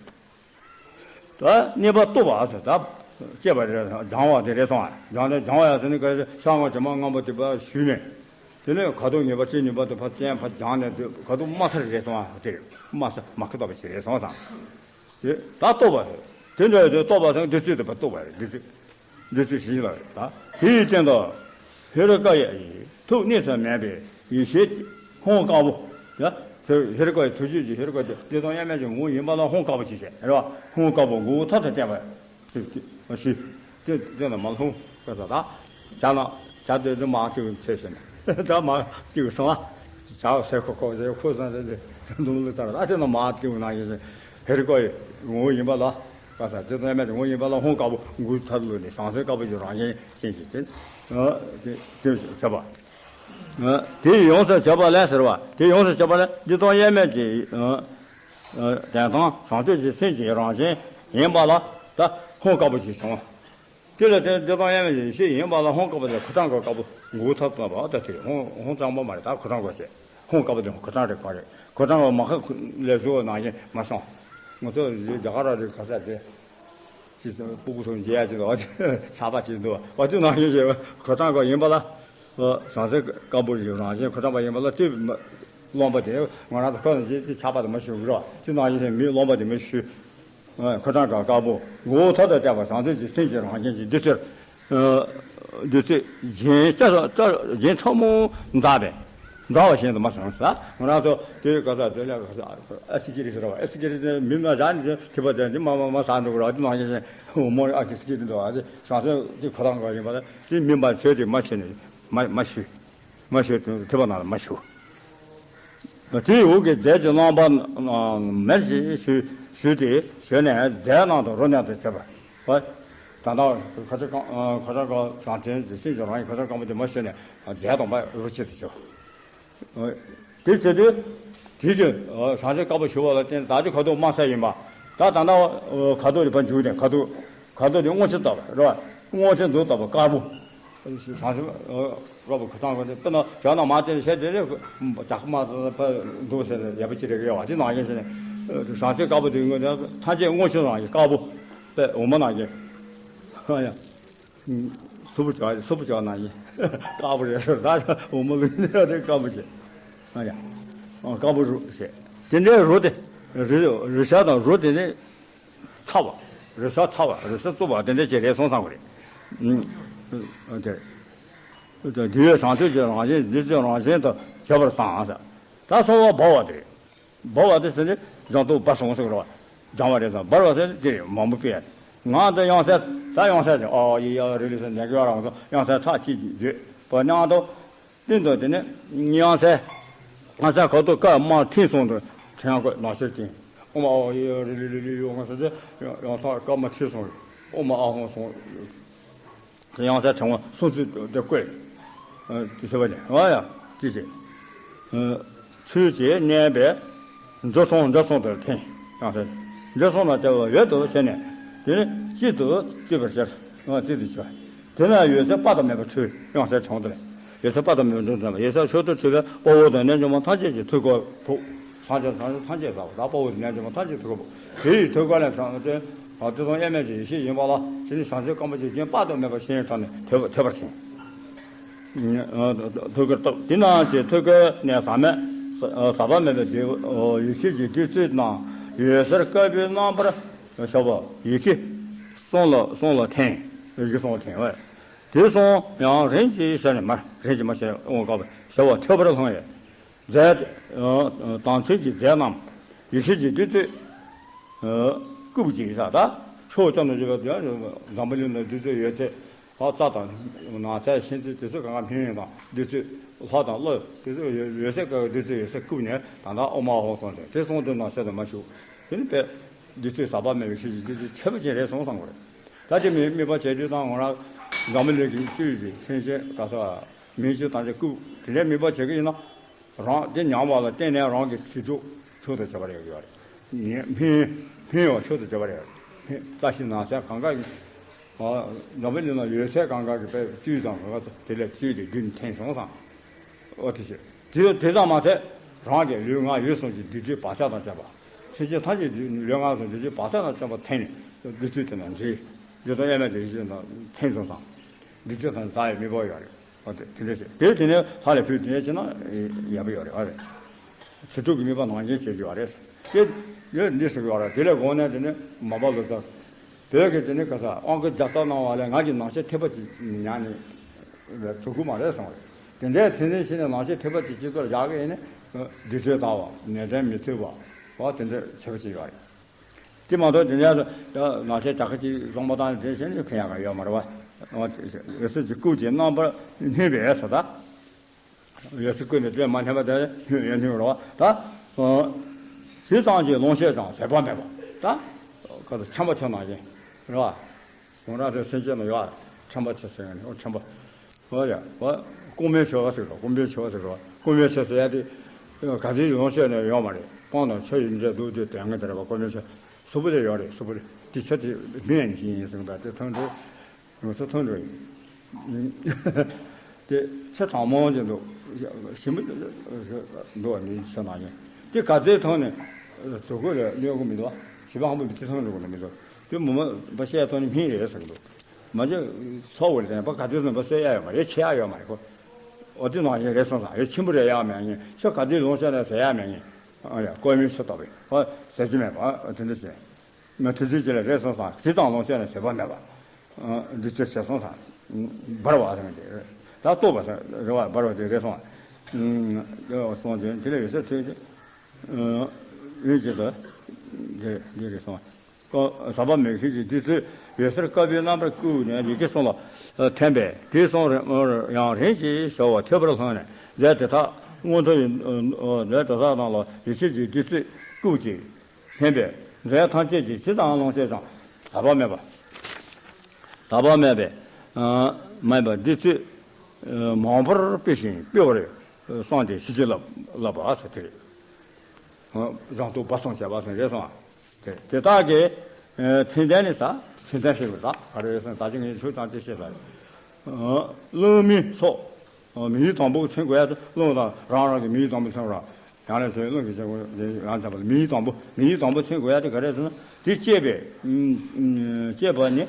ད་གཉིས་པ་གཏུབ་པ་ཟེར། ད་བཅད་པ་རེད། སྦྱང་བ་དེ་རེད་སོང་ཨ། སྦྱང་ནས་སྦྱང་བ་ཡ་ཟེར་ནི་ག་རེ། ཤ་ལྔ་བྱེ་མ་ལྔ་པོ་དེ་ཕར་བཤུས་ནས། དེ་ནས་ཁ་དོག་ངེས་པ་ཅན་གཉིས་པ་དེ་ཕར་བཙན་ཕར་སྦྱངས་ནས། དེ་ཁ་དོག་དམར་སེར་རེད་སོང་ཨ། དེ་རེད། དམར་སེར་མ་ཁུ་ལྟ་བུ་ཞིག་རེད་སོང་ཙང་། དེ་ད་གཏུབ་པ་རེད། དེ་འདྲ་ཡོད་དུས་གཏུབ་པ་ཟེར། བདུད་རྩི་དེ་ཕར་གཏུབ་པ་རེད། བདུད་རྩི། བདུད་རྩི་ཞིག་ལ་རེད། ད་དེའི་སྟེང་དུ་ཧེ་རུ་ཀ་ཡི་ཐུགས་གནས་སུ་མེད་པའི་ཡེ་ཤེས་ཧཱུྃ་དཀར་པོ། ཡ། དེ་ཧེ་རུ་ཀ་ཡི་ཐུགས་རྒྱུད་ཀྱི་ཧེ་རུ་ཀ་དེ་བདེ་སྟོང་དབྱེར་མེད་ཀྱི་ངོ་བོ་ཡིན་པ་ལ་ཧཱུྃ་དཀར་པོ་ཞེས་བྱ། རེད་བ། ཧཱུྃ་དཀར་པོ་མགོ་བོ་མཐའ་དང་བརྟེན་པ་ཞིག་ཞུ། དེ་དེ་ལ་མ་ལྷུང་བ་ས། ད་བྱ་ན་བྱ་དེ་དེ་མ་བཅུག་ཚེ་ཟེར་ནས། ད་མ་བཅུག་སོང་ཨ། བྱ་ཟེར་ཁོ་ཁོ་ཟེར་ཁོ་ཟེར་ཟེར་ཟེར་འདུག་ལ་ཟེར། ད་དེ་ན་མ་བཅུག་ན་ཡིན་ཟེར། ཧེ་རུ་ཀ་ཡི་ངོ་བོ་ཡིན་པ་ལ། བ་ས། བདེ་སྟོང་དབྱེར་མེད་ཀྱི་ངོ་བོ་ཡིན་པ་ལ་ཧཱུྃ་དཀར་པོ་མགོ་བོའི་མཐའ་ལ་ལྷུང་ནས་བྱང་སེམས་དཀར་པོ་ཞིག་རང་བཞིན་ཅན་ཞིག་དེ། ཨ། དེ་དེ་བྱས་པ། ཨ། དེ་ཡོངས་སུ་བྱས་པ་ལས་ཟེར་བ། དེ་ཡོངས་སུ་བྱས་པ་ལས་བདེ་སྟོང་དབྱེར་མེད་ཀྱི། ཨ། ཨ། དོན་དམ་བྱང་ཆུབ་ཀྱི་སེམས་ཀྱི་རང་བཞིན་ཡིན་པ་ལ་ད་ཧཱུྃ་དཀར་པོ་ཞིག་བྱུང་། དེ་ལ་བརྟེན་བདེ་སྟོང་དབྱེར་མེད་ཀྱི་ཡེ་ཤེས་ཡིན་པ་ལ་ཧཱུྃ་དཀར་པོ་དེ་ཁུ་ཁྲག་གི་དཀར་པོ་མགོ་བོ་མཐའ་ཙམ་པ། ད་དེ་ཧཱུྃ་ཧཱུྃ་གཙང་པོ་མ་རེད། ད་ཁུ་ཁྲག་གི་བྱས། ཧཱུྃ་དཀར་པོ་དེ་ཁུ་ཁྲག་རེད། གང་རེད། ཁུ་ཁྲག་གི་མ་ཁ་ལས་བཟོ་ནང་བཞིན་མ་སོང་། ང་ཚོ་རྒྱ་གར་ར་རེད། ག་ས་རེད། ཅི་སྤུ་གུ་ཚོ་མཇལ་ཡ་ཅིག་འདུག་བ། ཆགས་པ་ཅིག་འདུག་བ། དེ་ནང་བཞིན་བྱས་པ་ཁུ་ཁྲག་གི་ཡིན་པ་ལ། བྱང་སེམས་དཀར་པོ་ཡི་རང་བཞིན་ཁུ་ཁྲག་པ་ཡིན་པ་ལ། དེ་རློམ་པ་དེ་ང་རང་ཚོ་ཁོ་ན་ཅིག་ཅིག་ཆགས་པ་དེ་མ་ཞུ་རོགས། དེ་ནང་བཞིན་མི་རློམ་པ་དེ་མ་ཞུ། ཁོ་ཐག་ག་དཀར་པོ་མགོ་བོ་མཐའ་དང་བརྟེན་པ་བྱང་སེམས་ཀྱི་སེམས་ཀྱི་རང་བཞིན་གྱི་བདུད་རྩི། བདུད་རྩི་རྒྱན་ཅ་ཅ་རྒྱན་ཕྲ་མོ་འཛག་པས། འཛག་པ་བཞིན་དུ་མ་སོང་ས། ང་རང་ཚོ་དེ་ག་ས་དེ་ལ་ག་ས་ཨ་སི་ཀི་རི་ཟེར་བ། ཨ་སི་ཀི་རི་དེ་མི་མ་བཞག་ནས་ཐིབས་པ་དེ་འདི་མ་མ་མ་ཟ་འགྲོ་གི་ར། དེ་ནང་བཞིན་འོ་མོ་ཨ་ཀི་སི་ཀི་རི་འདུག་ཨ། དེ་བྱང་སེམས་དེ་ཁོ་ཐག་ག་ཡིན་པ་ལ་དེ་མིན་པ་ཆོས་དེ་མ་ཤེས་ནས་མ་མ་ཤེས། མ་ཞུ། ཐེག་པ་ནང་ལ་མ་ཞུ། དེའི་འོག་གི་རྫས་ཀྱི་རྣམ་པ་མེར་ཞིག་ཞུ་ཞུས་ཏེ་ཞོན་ནས་རྫས་རྣམས་དང་རོ་མཉམ་དུ་བྱས་པ། ད་ལྟ་ཁ་ཆེ་ཁ་ཆེ་གང་ཁ་ཆེ་གང་བྱང་ཆེན་གྱི་སེམས་ཀྱི་རང་བཞིན་ཁ་ཆེ་གང་པོ་དེ་མ་ཞུས་ནས་རྫས་དང་པ་རོ་ཆེད་དུ་བྱས་པ། དེ་བྱས་དུས་དེའི་རྒྱུ་བྱང་ཆེན་དཀར་པོ་ཞུ་བ་ལ་བརྟེན་ད་ལྟ་ཁ་དོག་དམར་སེར་ཡིན་པ། ད་ད་ལྟ་ཁ་དོག་དེ་ཕར་འཇུག་ནས་ཁ་དོག་ཁ་དོག་དེ་སྔོ་ཆེན་ལྟ་བུ་རེད་བ། སྔོ་ཆེན་མདོག་ལྟ་བུ་དཀར་པོ། བྱང་སེམས་དཀར་པོ་ཁུ་ཐང་གོ་དེ་དཔེར་ན་བྱ་ན་མ་དེ་བཤད་དེ་རེད། ཇག་མ་ཕ་འདུག་ཟེར་ཡ་པ་ཅི་རེད་ཡ་བ་དེ་ནང་བཞིན་བྱས་ནས་བྱང་སེམས་དཀར་པོ་དེ་ངོས་ནས་ཐམས་ཅད་སྔོ་ཆེན་ནང་བཞིན་དཀར་པོ། དཔེ་འོ་མ་ནང་བཞིན། ཨ་ཡ། སུ་བུ་ཅག་སུ་བུ་ཅག་ནང་བཞིན་དཀར་པོ་རེད་ཟེར། ད་འོ་མ་ལུག་ནས་དེ་དཀར་པོ་བྱས། ཨ་ཡ། དཀར་པོ་རུ་བྱས། དེ་འདྲའི་རུ་དེ་རི་རི་ཤ་དང་རུ་དེ་ནི། ཚ་བ། རེ་ས་ཚ་བ། རེ་ས་རྩུབ་པ་དེ་འདྲ་ཅིག་རེད་སོང་ཙང་གོ་རེད། ཨ་དེ། དེ་ཡོད་བྱང་ཆུབ་ཀྱི་རང་བཞིན་བདུད་རྩི་རང་བཞིན་དུ་བྱེད་པར་བསམ་ཟེར། ད་གསང་བ་འབར་བ་དེ་རེད། འབར་བ་དེ་ཟེར་ནས་སྦྱང་ཐུབ་པ་སོང་ཟེར་གི་རེད་བ། སྦྱང་བ་རེད་ཟེར་འབར་བ་ཟེར་ནས་དེ་རེད་མང་པོ་སྤེལ་ཡ་དེ། ངང་དུ་དབྱངས་གསལ་ད་དབྱངས་གསལ་དེ་ཨ་ཡི་ཡ་རི་ལི་ཟེར་ནས་གི་ཡ་རང་སོང་དབྱངས་གསལ་ཁྲག་གཅིག་གིས་བརྗོད་པ་མཉམ་དུ། སྟེང་དུ་དེ་ནས་དབྱངས་གསལ། དབྱངས་གསལ་ཁ་དོག་དཀར་དམར་མཐིང་གསུམ་དུ་ཕྲེང་བ་བསྐོར་ནང་བཞིན་ཅན། ཨོ་མ་ཨོ་ཡེ་རི་ལི་ལི་ལི་ཡོ་ང་ས་ཅེ་ཡང་ཐག་དཀར་དམར་མཐིང་གསུམ་རེད། ཨོ་མ་ཨ་ཧོ་གསུམ། དབྱངས་གསལ་ཕྲེང་བ་གསུམ་ཚུལ་དུ་བཀོད། དེ་ཟེར་བ་ནི་ཨ་ཡ་ཅི་ཞིག་ཚུལ་གྱིས་གནས་པའི་མཛོད་གསུམ་འདྲ་གསུམ་དུ་འཐེན། དབྱངས་གསལ་འདྲ་གསུམ་ལ་བྱ་བའི་འོད་དུ་བྱས་ནས་དེ་ནི་གཅིག་ཏུ་བརྩིས་པར་བྱ། གཅིག་ཏུ་བྱ། དེ་ན་འོད་ཟེར་དཔག་ཏུ་མེད་པ་འཕྲོས། དབྱངས་གསལ་བྱུང་དེ་ལས། འོད་ཟེར་དཔག་ཏུ་མེད་པ་འཕྲོས་ཙམ་པ། འོད་ཟེར་མཆོག་ཏུ་འཕྲོས་པས་དཔའ་བོ་དང་རྣལ་འབྱོར་མ་ཐམས་ཅད་ཀྱི་ཐུགས་ཀར་ཕོག། སངས་རྒྱས་སངས་རྒྱས་ཐམས་ཅད་ཟབ་པ་དང་དཔའ་བོ་དང་རྣལ་འབྱོར་མ་ཐམས་ཅད་ཐུགས་ཀར་ཕོག། དེ་ཡི་ཐུགས་ཀ་ནས་བྱུང་སྟེ་བདེ་སྟོང་དབྱེར་མེད་ཀྱི་ཡེ་ཤེས་ཡིན་པ་ལ་དེ་ནི་བྱང་ཆུབ་སེམས་དཀར་པོ་ཆོས་ཅན་དཔག་ཏུ་མེད་པ་ཞིང་དུ་ཐིམ་པར་བྱུང་། ཐུགས་ཀར་བཏབ། དེ་རྣམས་ཀྱི་ཐུགས་ཀ་ནས་ཟག་མེད་ཟག་པ་མེད་པའི་བདེ་བ་ཡེ་ཤེས་ཀྱི་བདུད་རྩི་རྣམས་འོད་ཟེར་དཀར་པོའི་རྣམ་པར་ཤར་བ་ཡི་གེ་གསུམ་ལ་གསུམ་ལ་འཐེན། ཡི་གེ་གསུམ་འཐེན་བས། དེ་གསུམ་ཡང་རིམ་གྱིས་ཤར་ནས་མར། རིམ་གྱིས་མར་ཤར་ནས་དབང་བསྐུར་བ་ཤར་བ་ཐོད་པར་ལྷུང་བས། རྫས་དང་ཚིག་གི་རྫས་རྣམས་ཡེ་ཤེས་ཀྱི་བདུད་རྩིས་བསྐུས་པ་ཅིག་ཡིན་ས། ད་ཕྱོགས་ཀྱང་ན་བཞུགས་པ་དེ་འཛམ་བུ་གླིང་ན་བདུད་རྩི་ཡོད་ཚད་ལྷ་རྩ་དང་ནགས་ཚལ་ཤིང་ཚལ་དེ་ཚོ་གང་ག་ཕན་ཡོན་དང་བདུད་རྩི་ལྷ་དང་ཀླུ་དེ་ཚོ་ཡོད་ཚད་གང་ག་བདུད་རྩི་ཡོད་ཚད་བསྐུས་ནས་ད་ལྟ་ཨོ་མ་ཧོ་སོང་ཚེ་དེ་གསུམ་དེ་ནང་ཤར་དུ་མ་བཞུགས། དེ་ནི་དཔེ། བདུད་རྩི་ཟག་པ་མེད་པའི་ཤེས་བྱའི་བདུད་རྩི་ཁྱད་པར་ཅན་རེད་སོང་བསམ་གི་རེད། ད་དེ་མི་དམིགས་པ་བྱས་དུས་དང་ང་རང་འཛམ་བུ་གླིང་གི་བཅུད་ཀྱི་མཚན་ཅན་ག་ས་མིང་ཅན་ཐམས་ཅད་བསྐུར། དེ་འདྲའི་དམིགས་པ་བྱེད་ཀྱི་ཡིན་ན། རང་དེ་ཉམས་པ་ལ་བརྟེན་ནས་རང་གི་བྱིས་གྲོགས་མཆོག་ཏུ་གྱུར་པ་རེད་ཡོད་རེད། ཉེ་སྨན་སྨན་ཡང་མཆོག་ཏུ་གྱུར་པ་རེད། སྨན་བཀྲ་ཤིས་ནགས་ཚལ་གང་ག་ཡིན། འཛམ་བུ་གླིང་ན་ཡོད་ཚད་གང་ག་གི་དཔེ་བཅུ་ཙམ་ག་ག་དེ་ལས་བཅུ་དེ་བདུན་འཐེན་སོང་ཙང་། ཨོ་དེ་བྱས། དེ་དེ་ཙམ་མ་ཚད་རང་གི་ལུས་ངག་ཡིད་གསུམ་གྱི་སྡིག་སྒྲིབ་བག་ཆགས་དང་བཅས་པ། སེམས་ཅན་ཐམས་ཅད་ཀྱི་ལུས་ངག་ཡིད་གསུམ་སྡིག་སྒྲིབ་བག་ཆགས་དང་བཅས་པ་འཐེན་ནས་སྡིག་སྤྱོད་དེ་ན་འདྲེས། སྡིག་ཏོ་དབྱེར་མེད་དེ་བཞིན་དུ་འཐེན་སོང་ཙང་། སྡིག་སྒྲིབ་དང་ཟག་ཡོད་མི་འབོར་ཡོད་རེད། ཨོ་དེ་དེ་འདྲ་བྱས། དེ་དེ་ནས་ལྷ་ལ་ཕུལ་དེ་འདྲ་བྱས་ན་ཡག་པོ་ཡོད་རེད། ཨ་རེད། ཚེ་སྟོད་ཀྱི་དམིགས་པ་ནང་བཞིན་བྱེད་ཀྱི་ཡོད་རེད། དེ་ཡོད་འདི་ཟེར་གྱི་ཡོད་རེད། དེ་ལས་དགོངས་ནས་དེ་ནས་མ་པ་ལོ་ཙཱ། བོད་ཀྱི་དེ་ནས་ག་ས་དབང་གི་རྒྱ་རྩ་གནང་བ་ལས་ང་གི་ནང་ཆེན་ཐེག་པ་ཅིག་ཉར་ནས་བཙུགས་ཀྱི་མ་རེད་གསུངས་རེད། དེ་འདྲའི་ཚེ་འཛིན་ཞིག་ནས་ནང་ཆེན་ཐེག་པ་ཅིག་སྤྱི་ཚོགས་བཞག་གི་ཡིན་ནས་སྡིག་སྤྱོད་དག་པ་ནད་གདོན་མི་ཚུགས་པ་བ་དེ་འདྲ་བྱེད་པ་ཅིག་ཡོད་རེད། དེ་མ་གཏོགས་དེ་འདྲ་ནང་ཆེན་བྱ་ཁ་ཅིག་བཟང་པོ་དང་དེ་བཞིན་ཕན་ཡག་ག་ཡོད་མ་རེད་བ། འོད་ཟེར་གྱི་སྐུ་གྱི་རྣམ་པར་སྨིན་པའི་ས་དང་། ཡོད་སྲིད་ཀུན་ཏུ་དེ་མ་མཐུན་པ་དེ་ཡོད་ཡོད་མཐུན་རོ། ད་ཇི་ཙམ་གྱི་ལོངས་སྤྱོད་ཀྱང་ཟད་པ་མེད་པ། ད་ཁ་ཚ་ཆམ་པ་ཆོ་ནང་བཞིན་རེད་བ། ཁོང་རང་ཚོའི་སེམས་ཅན་ལ་ཡོད་ཆམ་པ་ཆེ་ཟེར་ནས་ཨོ་ཆམ་པ། ཨོ་ཡ་ཨོ། ཀུན་མིན་ཆོ་བ་ཟེར་རོ། ཀུན་མིན་ཆོ་བ་ཟེར་རོ། ཀུན་མིན་ཆོ་ཟེར་ཡ་དེ་ག་ཚོད་ལོངས་སྤྱོད་ནས་ཡོད་མ་རེད། སྤང་དང་ཆོས་ཡིན་འདྲ་འདུག་དེ་དོན་ངན་དེ་རེད་བ། ཀུན་མིན་ཆོ་སུ་བུ་ལས་ཡོད་རེད། སུ་བུ་ལས་དེ་ཆ་དེ་མིན་ཞིག་ཡིན་ཟེར་བ་དེ་ཐོན་འགྲོ། ང་ཚོ་མཐོང་འགྲོ་ཡིན། དེ་ཚེ་གྲངས་མང་ཅིག་འདུག་ཞིམ་པོ་འདུག་བ་མི་ཚེ་ནང་ཡིན། དེ་ག་ཚོད་ཐོང་ནས་དུ་གོ་ལ་གནོད་གོ་མི་འདུག་ཞི་བ་ཧམ་པོ་མི་ཚེ་ཐོང་འགྲོ་གོ་ལ་མི་འདུག་དེ་མུ་མ་པ་བཤད་ཐོང་ནས་སྨིན་རེད་ཟེར་གི་འདུག་མ་གཞི་ཚོགས་འོར་དེ་པ་ག་ཚོད་ཟིན་པ་གསོད་ཡ་ཡོད་མ་རེད། ཆེ་ཡ་ཡོད་མ་རེད་ཁོ། འོ་དེ་ནང་བཞིན་རེད་སོང་ཙང་ཡོད་ཆེན་པོ་རེད་ཡ་མེད་ངེས་ཤོ་ག་ཚོད་ལོངས་སྤྱོད་ན་ཟེར་ཡ་མེད་ངེས། ཨ་ཡ་ཀོ་མིན་ཚོ་ལྟ་བུ་ཨ་ཟེར་གྱི་མེད་པ་དེ་འདྲ་བྱས། ང་དེ་ཚོའི་རྗེས་ལ་རེད་སོང་ཙང་ཇི་ཙམ་ལོངས་སྤྱོད་ན་ཟད་པ་མེད་པ། འདི་ཚོ་བྱས་སོང་ཙང་འབར་བ་ཟེར་ཏེ། ད་རྟོགས་པ་ཟེར་རེད་བ། འབར་བ་དེ་རེད་སོང་། སོང་ཙང་དེ་ལ་ཡོད་ས་ཐོས་ཏེ། ཡིན་གྱི་ད་དེ་འདི་རེད་སོང་། ཟག་པ་མེད་ཤེས་ཀྱི་འདི་ཚོས་ཡོད་སར་དཀར་པོའི་རྣམ་པར་བཀུག་ནས་ཡི་གེ་གསུམ་ལ་འཐེན་པས། དེ་གསུམ་ཡང་རིམ་གྱིས་ཞི་བར་ཐོད་པར་ལྷུང་ནས་རྫས་དེ་དག་མངོན་མཐོ་ཡི་རྫས་དེ་དག་རྣམས་ལ་ཡེ་ཤེས་ཀྱི་བདུད་རྩིས་བཀུག་ཅིང་། ལྷན་པས་རྫས་ཐམས་ཅད་ཀྱི་ཇི་ཙམ་ལོངས་སྤྱོད་ཀྱང་ཟག་པ་མེད་པ། ཟག་པ་མེད་པས། མེད་པ་འདི་ཚོས་མང་པོར་སྤེལ་ཞིང་སྤེལ་བར་གསུངས་ཏེ་ཞི་བྱེད་བསླབ་པ་ཟེར་དེ་རེད། རང་རྟོགས་སྦ་གསུམ་བྱས་པ་ཟེར་རེད་སོང་། དེ་དེ་དག་གི་མཚན་ལྡན་ནི་ཟག་མཚན་ལྡན་ཞིག་ཟག་ག་རེ་ཟེར་ད་ཅི་ངས་ཆོས་ཙམ་ཅིག་བཤད་ས་རེད། རླུང་མི་སོགས། མིང་དང་པོ་མཚོན་དགོས་ཡ་དེ་རླུང་དང་རང་རང་གི་མིང་དང་པོ་མཚོན་ར། ཡང་ལས་སོ་རླུང་གི་ཆེན་པོ་ཡང་འཆམ་པ་མིང་དང་པོ་མིང་དང་པོ་མཚོན་དགོས་ཡ་དེ་ག་རེ་ཟེར་ན་དེ་སྐྱེས་པའི། སྐྱེས་པ་ནི་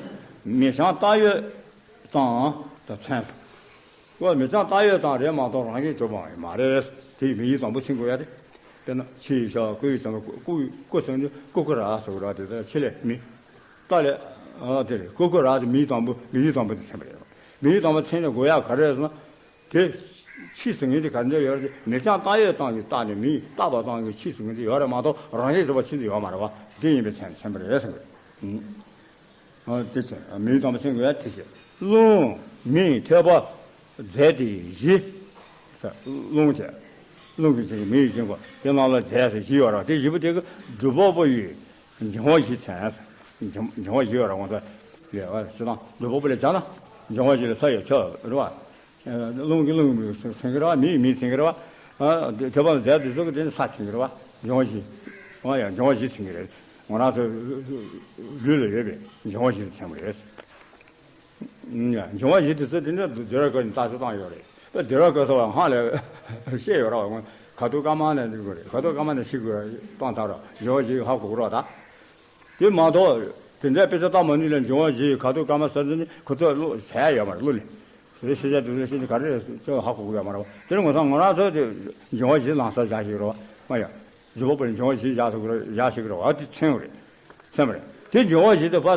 མི་བྱང་ལྟ་ཡོད་ཙམ་དུ་མཚོན། ཁོ་མི་བྱང་ལྟ་ཡོད་ཙམ་རེད་མ་གཏོགས་རང་གི་གྲུབ་པ་མ་རེད། དེ་མིང་དང་པོ་མཚོན་དགོས་ཡ་དེ། དཔེར་ན་ཆི་ཡི་ཤ་ཀུ་ཡི་ཚང་ཀུ་ཀུ་ཀུ་ཚང་ནི་ཀུ་ཀུ་ར་སོགས་ར་དེ་ལྟར་ཆི་ལས་མི། ལྟ་ལས། དེ་རེད་ཀུ་ཀུ་ར་དེ་མིང་དང་པོ་མིང་དང་པོ་དེ་མཚོན་པ་རེད། མིང་དང་པོ་མཚོན་ནས་དགོས་ཡ་ག་རེ་ཟེར་ན། དེ་ཕྱིས་སུ་ངེས་དེ་ག་འདྲ་ཡོད་རེད། མི་བྱང་ལྟ་ཡོད་ཙམ་གྱི་རྟགས་ནི་མིང་བཏགས་པ་ཙམ་གྱི་ཕྱིས་སུ་ངེས་དེ་ཡོད་རེད་མ་གཏོགས་རང་བཞིན་གྲུབ་པ་ཕྱིན་དུ་ཡོད་མ་རེད་བ། དེ་ཡིན་པའི་ཚན་ཚན་པ་རེད་ཟེར་གི་རེད། ཨ་དེ་ཚེ་མིང་དང་པོ་ཚིག་འགོད་ཡ་དེ་བྱས། རླུང་མིང་ཐོད་པ་རྫས་དེ་བཞི། རླུང་བྱས། རླུང་གི་ཚིག་མིང་ཡི་ཆེན་པོ་དེ་རྣམས་ལ་རྫས་སུ་བཞི་ཡོད་རེད་བ། དེ་བཞི་པོ་དེ་གི་སྒྲུབ་པ་པོ་ཡི་འབྱུང་བ་བཞི་མཚོན། འབྱུང་བ་བཞི་ཡོད་རེད་ང་ཚོ་ལས་བ་སྤྱི་དང་སྒྲུབ་པ་པོ་ལས་བྱ་ན་འབྱུང་བ་བཞི་ལ་ས་ཡོད་ཆོག་རེད་བ། རླུང་གི་རླུང་གི་མཚོན་གྱི་རེད་བ། མིའི་མིའི་མཚོན་གྱི་རེད་བ། ཐོད་པ་རྫས་དེ་ཚོ་གི་དེ་ནི་ས་མཚོན་གྱི་རེད་བ། འབྱུང་བ་བཞི། འོ་ཡ་འབྱུང་བ་བཞི་མཚོན་གྱི་རེད། ང་རང་ཚོ་ལུས་ལ་ཡོད་པའི་འབྱུང་བ་བཞི་མཚོན་གྱི་རེད། འབྱུང་བ་བཞི་དེ་ཚོ་དེ་ནི་སྡེ་ར་ཀ་ནི་རྟགས་སུ་བཏང་ཡོད་རེད། སྡེ་ར་ཀ་སོགས་པ་སྔགས་ལས་བཤད་ཡོད་རེད་བ། ཁ་ཐུག་ཀ་མ་ནས་འདི་དགོས་རེད། ཁ་ཐུག་ཀ་མ་ནས་ཤི་དགོས་རེད། བཏང་ཚར་རོ། འབྱུང་བ་བཞི་ཧ་གོ་གི་རོགས་ད། དེ་མ་གཏོགས་དེ་འདྲའི་དཔེ་ཆ་ལྟ་མ་ནུས་ལ་འབྱུང་བ་བཞི་ཡི་ཁ་ཐུག་ཀ་མ་ཟེར་དེ་ནི་ཁོ་ཚོས་བློ་བྱས་ཡོད་མ་རེད། བློ་ལས་དེ་ཤེས་བྱ་དེ་ཚོ་ཤེས་ནི་ག་རེ་རེད་ཅེས་ཧ་གོ་གི་ཡོད་མ་རེད། དེ་ནི་ངོ་ཚ་ང་རང་ཚོ་དེ་འབྱུང་བ་བཞི་ལང་ས་བཞག་ཞིག་རེད་བ། མ་ཡ། སྒྲུབ་པ་པོ་ལས་འབྱུང་བ་བཞི་བཞག་ཐུབ་ཀྱི་རེད། བཞག་ཤེས་ཀྱི་རེད་བ། དེ་མཚོན་གྱི་རེད། མཚོན་པ་རེད། དེ་འབྱུང་བ་བཞི་དེ་ཕ་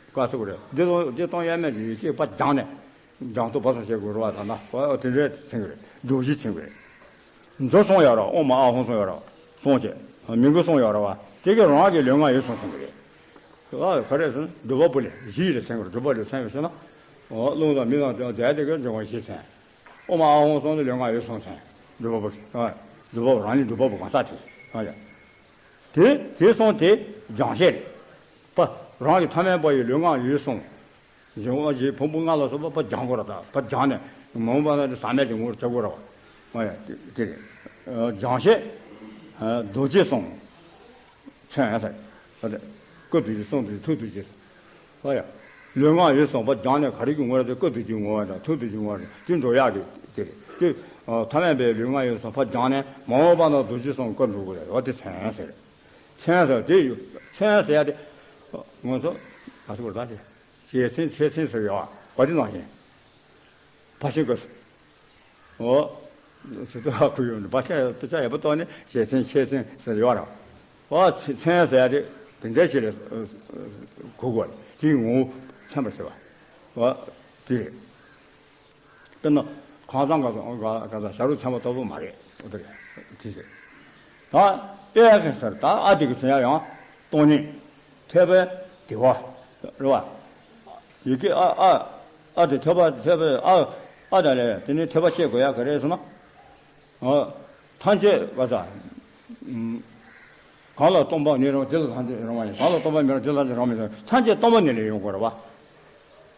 ག་ཚོད་ཀྱི་རེད། འདི་དང་འདི་གཏོང་ཡ་མེད་ཀྱི་ཡོད་ཀྱི་ཕ་སྦྱངས་ནས། སྦྱངས་ཐུབ་པ་སོགས་བྱེད་དགོས་རེད་བ། ད་ན་ཨོ་དེ་འདྲའི་མཚོན་གྱི་རེད། མདོ་བཞི་མཚོན་གྱི་རེད། མཛོ་གསུངས་ཡོད་ར། ཨོཾ་ཨཱཿཧཱུྃ་གསུངས་ཡོད་ར། གསུངས་བྱས། མིང་གི་གསུངས་ཡོད་ར་བ། དེ་གི་རང་གི་ལུས་ངག་ཡིད་གསུམ་མཚོན་གྱི་རེད། ཨ་ག་རེ་ཟེར་ན་སྒྲུབ་པ་པོ་ལས་བཞི་ལ་མཚོན་གྱི་རེད། སྒྲུབ་པ་ལས་མཚོན་ཡོད་ཟེར་ན། ཨོ་རླུང་དང་མི་དང་རྫས་དེ་གི་འབྱུང་བ་བཞི་མཚོན། ཨོཾ་ཨཱཿཧཱུྃ་གསུངས་ནས་ལུས་ངག་ཡིད་གསུམ་མཚོན། སྒྲུབ་པ་པོ་གི་ཨ་སྒྲུབ་པ་པོ་རང་ཉིད་སྒྲུབ་པ་པོ་གང་ཟག་དེ་ཨ་ཡ། དེ་དེ་གསུངས་དེ་སྦྱང་བྱེད་རེད། པ་རང་གི་ཐ་མལ་པ་ཡི་ལུས་ངག་ཡིད་གསུམ། འབྱུང་བ་བཞི་ཕུང་པོ་ལྔ་ལ་སོགས་པ་ཕར་སྦྱང་དགོས་ར། ད་ཕར་སྦྱངས་ནས་མ་འོངས་པ་ན་དེ་ཟག་མེད་ཀྱི་ངོ་བོར་བྱེད་དགོས་ར་བ། ཨ་ཡ་དེ་དེ་རེད། སྦྱང་བྱེད་རྡོ་རྗེ་གསུམ་མཚོན་ཡ་ཟེར། ཨ་དེ་སྐུ་རྡོ་རྗེ་གསུང་རྡོ་རྗེ་ཐུགས་རྡོ་རྗེ་ཟེར། ཨ་ཡ་ ལུས་ངག་ཡིད་གསུམ་ཕར་སྦྱངས་ནས་ག་རེ་གི་ངོ་རེད་ཟེར། སྐུ་རྡོ་རྗེའི་ངོ་བོ་དང་ཐུགས་རྡོ་རྗེའི་ངོ་བོ་དང་དེ་འགྲོ་ཡག་གི་དེ་རེད། དེ་ཐ་མལ་པའི་ལུས་ངག་ཡིད་གསུམ་ཕར་སྦྱངས་ནས་མ་འོངས་པ་ན་རྡོ་རྗེ་གསུམ་སྐུ་འགྲུབ་དགོས་རེད། འོ་དེ་མཚན་ཟེར། མཚན་ཟེར་དེ་ཡོད། མཚན་ཟེར་ཡ་དེ་ང་ཚོ་ག་ཚོད་བར་ད་དེ་ཞལ་མཚན་ཕྱག་མཚན་ཟེར་ཡོད་པ་དེ་ནང་བཞིན་ཕར་ཕྱིན་དགོས། ཨོ། སི་ཏུ་ཧ་ཁུ་ཡོང་དུ་བ་ཤ་དཔེ་ཆ་ཡག་པོ་བཏོན་ནས་ཞལ་མཚན་ཕྱག་མཚན་ཟེར་ཡོད་ར། ཨོ་ཚེ་མཚན་ཟེར་ཡ་དེ་དེ་འདྲ་ཞིག་ལས་གོ་དགོས་རེད། དེའི་ངོ་བོ་མཚན་པར་བྱེད་པ། ཨོ་དེ་རེད། དཔེར་ན་ཁང་བཟང་ག་ག་ག་ས་བྱ་རོག་ཚན་པ་ལྟ་བུ་མ་རེད། ཨོ་དེ་རེད། དེ་རེད། ད་ཨེ་གི་ཟེར་ད་ཨ་དེ་གི་ཟེར་ཡ་ཡང་སྟོང་ཉིད། ཐོད་པའི་དེ་བ་རེད་བ། ཡི་གེ་ཨ་ཨ་ཨ་དེ་ཐོད་པ་ཐོད་པའི་ཨ་ཨ་དང་ལས་དེ་ནི་ཐོད་པ་བཅད་དགོས་ཡ་ག་རེ་ཟེར་ན། ཨ་ཐམས་ཅད་བ་ས། གང་ལ་སྟོང་པ་ཉིད་རུང་དེ་ལ་ཐམས་ཅད་རུང་བ་ཡིན། གང་ལ་སྟོང་པ་མེད་རུང་དེ་ལ་ཐམས་ཅད་རུང་མི་ཟེར། ཐམས་ཅད་སྟོང་པ་ཉིད་ལས་ཡོང་དགོས་རེད་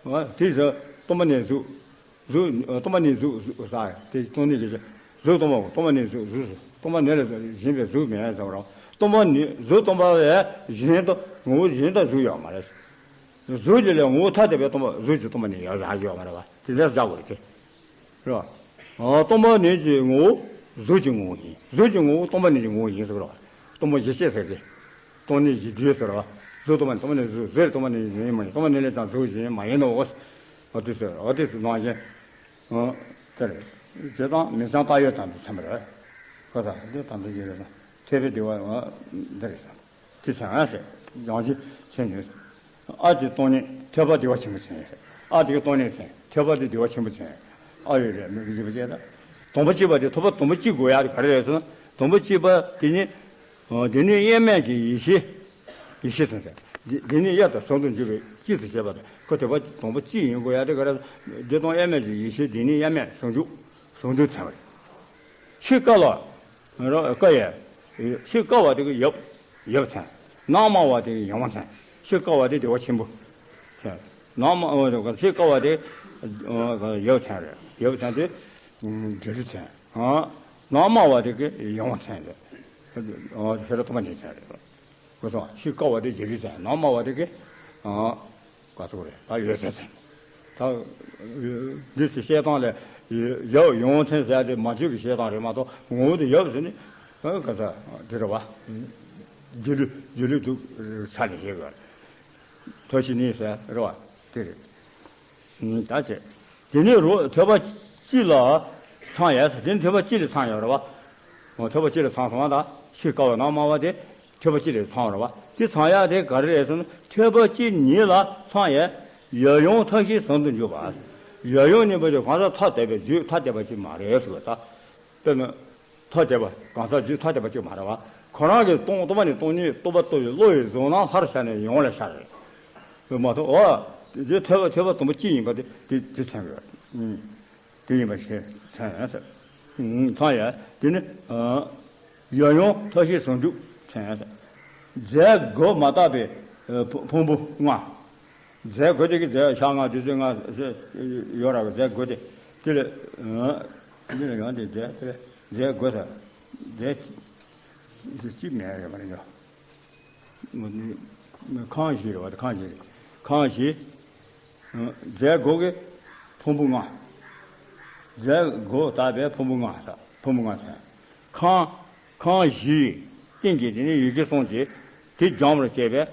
བ། དེ་ཟེར་སྟོང་པ་ཉིད་གཟུགས། གཟུགས་སྟོང་པ་ཉིད་གཟུགས་གཟུགས་ས་དེ་སྟོང་ཉིད་ཀྱི་གཟུགས་སྟོང་པ་སྟོང་པ་ཉིད་གཟུགས་གཟུགས་སུ་སྟོང་པ་ཉིད་ལས་གཞན་པའི་གཟུགས་མེད་ཟེར་བ་རེད། སྟོང་པ་ཉིད་གཟུགས་སྟོང་པ་ལས་གཞན་དུ་ངོ་བོ་གཞན་དུ་གཟུགས་ཡོད་མ་རེད། གཟུགས་ཀྱི་ལས་ངོ་བོ་ཐ་དད་པའི་སྟོང་པ་གཟུགས་ཀྱི་སྟོང་པ་ཉིད་ཡོད་ཡོད་མ་རེད་བ། དེ་འདྲ་བཞག་དགོས་རེད་དེ། རེད་བ། སྟོང་པ་ཉིད་ཀྱི་ངོ་བོ་གཟུགས་ཀྱི་ངོ་བོ་ཡིན། གཟུགས་ཀྱི་ངོ་བོ་སྟོང་པ་ཉིད་ཀྱི་ངོ་བོ་ཡིན་ཟེར་བ་རེད་བ། སྟོང་པ་གཞི་ཤེས་ཟེར་ཏེ། སྟོང་ཉིད་གཞི་དུས་ཟེར་བ། གཟུགས་སྟོང་པ་ཉིད་སྟོང་པ་ཉིད་གཟུགས་གཟུགས་སྟོང་པ་ཉིད་ཡིན་མ་ཡིན། སྟོང་པ་ཉིད་ལས་ཀྱང་གཟུགས་གཞན་མ་ཡིན་ནོ། འོ་དེ་ཟེར་འོ་དེ་ཟེར་ནང་བཞིན། ཨོ། དེ་རེད། བྱས་ཙང་མིང་བྱང་བཏགས་ཡོད་ཙམ་དུ་ཚན་པ་རེད། ཁོ་ས་འདི་དམ་ཚིག་ཡོད་རེད་ན། ཐོད་པའི་དེ་བ་འོ་འདི་རེད་ས། དེ་ཚན་ཨ་ཟེར། ཡང་ཅི་ཚན་ནུས། ཨ་དེ་སྟོང་ཉིད་ཐོད་པ་བདེ་བ་ཆེན་པོ་ཚན་ཡོད་རེད། ཨ་དེ་གི་སྟོང་ཉིད་ཚན་ཐོད་པ་དེ་བདེ་བ་ཆེན་པོ་ཚན། ཨ་ཡོད་རེད་མི་གི་བཞི་པ་བཅས་ད། སྡོམ་པ་གཅིག་པ་དེ་ཐོབ་པ་སྡོམ་པ་གཅིག་དགོས་ཡ་དེ་ག་རེ་རེད་ཟེར་ན། སྡོམ་པ་གཅིག་པ་དེ་ནི། འདི་ནི་དབྱེར་མེད་ཀྱི་ཡེ་ཤེས། ཡེ་ཤེས་ཟེར་ཟེར། འདི་འདི་ནི་དབྱེར་དང་ཟུང་དུ་འཇུག་པའི་གཅིག་ཏུ་བྱེད་པ་དང་ཁོ་དེ་པ་སྡོམ་པ་གཅིག་ཡིན་དགོས་ཡ་དེ་ག་རེ། འདི་དང་དབྱེར་མེད་ཀྱི་ཡེ་ཤེས་འདི་ནི་དབྱེར་མེད་ཟུང་འཇུག་ཟུང་དུ་འཚོལ་བ་རེད། ཤེས་དཀའ་བ། རོ་དཀའ་ཡས། ཤེས་དཀའ་བ་དེ་གི་ཡབ། ཡབ་ཚན། ནང་མ་བ་དེ་གི་ཡང་བ་ཚན། ཤེས་དཀའ་བ་དེ་བདེ་བ་ཆེན་པོ། ཚན། ནང་མ་ཨོ་ཤེས་དཀའ་བ་དེ་ཡབ་ཚན་རེད། ཡབ་ཚན་དེ་རྒྱུ་རུ་ཚན། ནང་མ་བ་དེ་གི་ཡང་བ་ཚན་རེད། ཤེས་རབ་སྟོང་པ་ཉིད་ཚན་རེད། གོ་སོང་། ཤེས་དཀའ་བ་དེ་རྒྱུ་རུ་ཚན། ནང་མ་བ་དེ་གི། ག་ཚོད་རེད་ད་ཡོད་ཚད་ཚན། ད། འདི་ཚོ་བཤད་སྟངས་ལས། ཡབ་ཡོང་ཚན་ཟེར་ཏེ་མ་བརྗོད་ཀྱི་བཤད་སྟངས་རེད་མ་གཏོགས་ངོ་བོ་དེ་ཡབ་ཟེར་ནི། ག་ས། དེ་རེད་བ། རྒྱུ་ལུས་རྒྱུ་ལུས་དུ་ཆ་ནས་བཤད་དགོས། ཐོད་ཤི་ནི་ཟེར་རེད་བ། དེ་རེད། ད་ཆེ། དེ་ནས་རོ་ཐོད་པ་གཅིག་ལ་ཚང་ཡས། དེ་ནས་ཐོད་པ་གཅིག་ལ་ཚང་ཡོད་རེད་བ། ཐོད་པ་གཅིག་ལ་ཚང་སོང་བ་དང་ཤེས་དཀའ་བ་ནང་མ་བ་དེ། ཐོད་པ་གཅིག་ལས་ཚང་བ་རེད་བ། དེ་ཚང་ཡག་དེ་ག་རེ་རེད་ཟེར་ན་ཐོད་པ་གཅིག་ཉིད་ལ་ཚང་ཡག་ཡབ་ཡུམ་ཐབས་ཤེས་ཟུང་དུ་འཇུག་པ། ཡབ་ཡུམ་གཉིས་པོ་དེ་གང་ཟག་ཐ་དད་པའི་རྒྱུད་ཐ་དད་པ་གཅིག་མ་རེད་ཟེར་བ་ད། དཔེར་ན། ཐ་དད་པ་གང་ཟག་རྒྱུད་ཐ་དད་པ་གཅིག་མ་རེད་བ། ཁོ་རང་གི་སྟོང་སྟོང་པ་ནི་སྟོང་ཉིད་རྟོགས་པ་རྟོགས་པའི་བློ་ཡི་གཟུང་རྣམ་ལྷར་ཤར་ནས་ཡོངས་ལ་ཤར་རེད། མ་གཏོགས་འོ། དེ་ཐོད་པ་ཐོད་པ་དུམ་བུ་གཅིག་ཡིན་པ་དེ་དེ་དེ་ཚན་རེད། དེ་ཡིན་པ་ཞེས་མཚན་ཟེར། མཚན་ཡང་དེ་ནི། ཡབ་ཡུམ་ཐབས་ཤེས་ཟུང་འཇུག་མཚན་ཟེར། རྫས་དགུ་མ་དག་པའི་ཕུང་པོ་ལྔ། རྫས་དགུ་དེ་གི་རྫས་ཤ་ལྔ་བདུད་རྩི་ལྔ་ཡོད་ར་གི་རྫས་དགུ་དེ། དེ་ལས། འདི་ལ་ཡང་དེ་རྫས་དེ་ལས་རྫས་དགུ་ཟེར། རྫས་གཅིག་མེད་རེད་མ་རེད་འགྲོ། ཁང་བཞི་རེད་བ། དེ་ཁང་བཞི་རེད། ཁང་བཞི། རྫས་དགུ་གི་ཕུང་པོ་ལྔ། རྫས་དགུ་དག་པའི་ཕུང་པོ་ལྔ་ཟེར། ཕུང་པོ་ལྔ་ཟེར། ཁང་། ཁང་བཞིའི་སྟེང་གི་དེ་ནི་ཡི་གེ་གསུམ་གྱིས་དེ་སྦྱང་བར་བྱེད་པའི་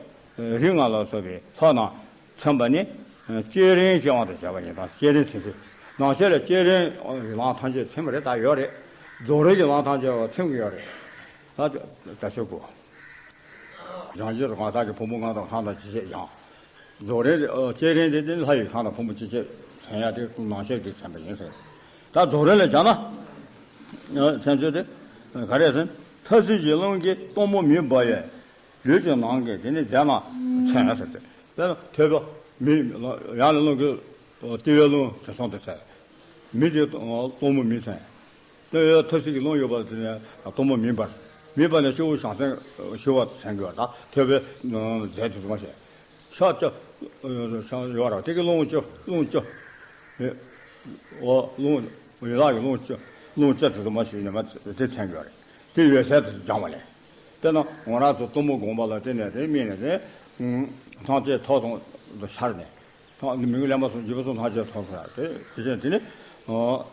རིགས་ལྔ་ལ་སོགས་པའི་ལྷ་རྣམས་མཚོན་པ་ནི་བསྐྱེད་རིམ་གྱི་དབང་དུ་བྱས་པ་ཡིན་ཙང་བསྐྱེད་རིམ་མཚོན་ཚུལ། ནང་བཤད་ལ་བསྐྱེད་རིམ་གྱི་ལམ་ཐམས་ཅད་མཚོན་པ་རེད་ད་ཡོད་རེད། རྫོགས་རིམ་གྱི་ལམ་ཐམས་ཅད་མཚོན་གྱི་ཡོད་རེད། ད་ད་ཆོས་སྐུ། སྦྱང་རྒྱུ་དང་གང་ཟག་གི་ཕུང་པོ་ལྔ་དང་ལྷ་དང་ཅི་བྱེད་སྦྱང་། རྫོགས་རིམ་དེ་ཨ་བསྐྱེད་རིམ་དེ་དེ་ལྷ་ཡི་ལྷ་དང་ཕུང་པོ་ཅི་བྱེད་མཚོན་ཡ་དེ་ནང་བཤད་ཀྱི་མཚོན་པ་ཡིན་ཟེར། ད་རྫོགས་རིམ་ལ་སྦྱར་ན། ཨ་མཚན་བརྗོད་དེ་ག་རེ་ཟེར། ཐ་ཚིག་གི་རླུང་གིས་སྟོང་པོ་མེ་འབར་བའི་ལུས་ཀྱི་ནང་གི་དེ་ནི་རྫས་རྣམས་མཚོན་ཟེར་ཏེ། དཔེར་ན་ཐོད་པ་མེ་ཡར་ལ་རླུང་གིས་ལྟེ་བའི་རླུང་དེ་སོང་དེ་ཟེར། མེ་དེ་སྟོང་པོ་མེ་མཚོན། ལྟེ་བའི་ཐ་ཚིག་གི་རླུང་ཡོད་པ་དེ་ནས་སྟོང་པོ་མེ་འབར། མེ་འབར་ནས་སྤྱི་བོ་བྱང་སེམས་ཞི་བ་མཚོན་དགོས་པ་དང་ཐོད་པའི་རྫས་དེ་ཚོ་མ་བྱས། ཤ་ལྕགས་ཡོད་ར་དེ་གི་རླུང་ལྕགས་རླུང་ལྕགས། འོ་རླུང་ཡི་ལག་གི་རླུང་ལྕགས་རླུང་ལྕགས་དེ་ཚོ་མ་བྱས་ཉི་མ་དེ་མཚོན་དགོས་རེད། དེ་ཡོད་ཚད་དེ་སྦྱང་བ་ལས། དེ་ན་ང་རང་ཚོ་གཏུམ་མོ་དགོངས་པ་ལ་བརྟེན་ནས་དེ་སྨིན་ནས་དེ། ཐམས་ཅད་ཐོག་དང་དུ་ཤར་ནས། ཐོག་མི་དགེ་ལས་མ་སོགས་འཇིགས་པ་སོགས་ཐམས་ཅད་ཐོབ་ས་དེ་དེ་བཞིན་དེ་ནི་ཨོ་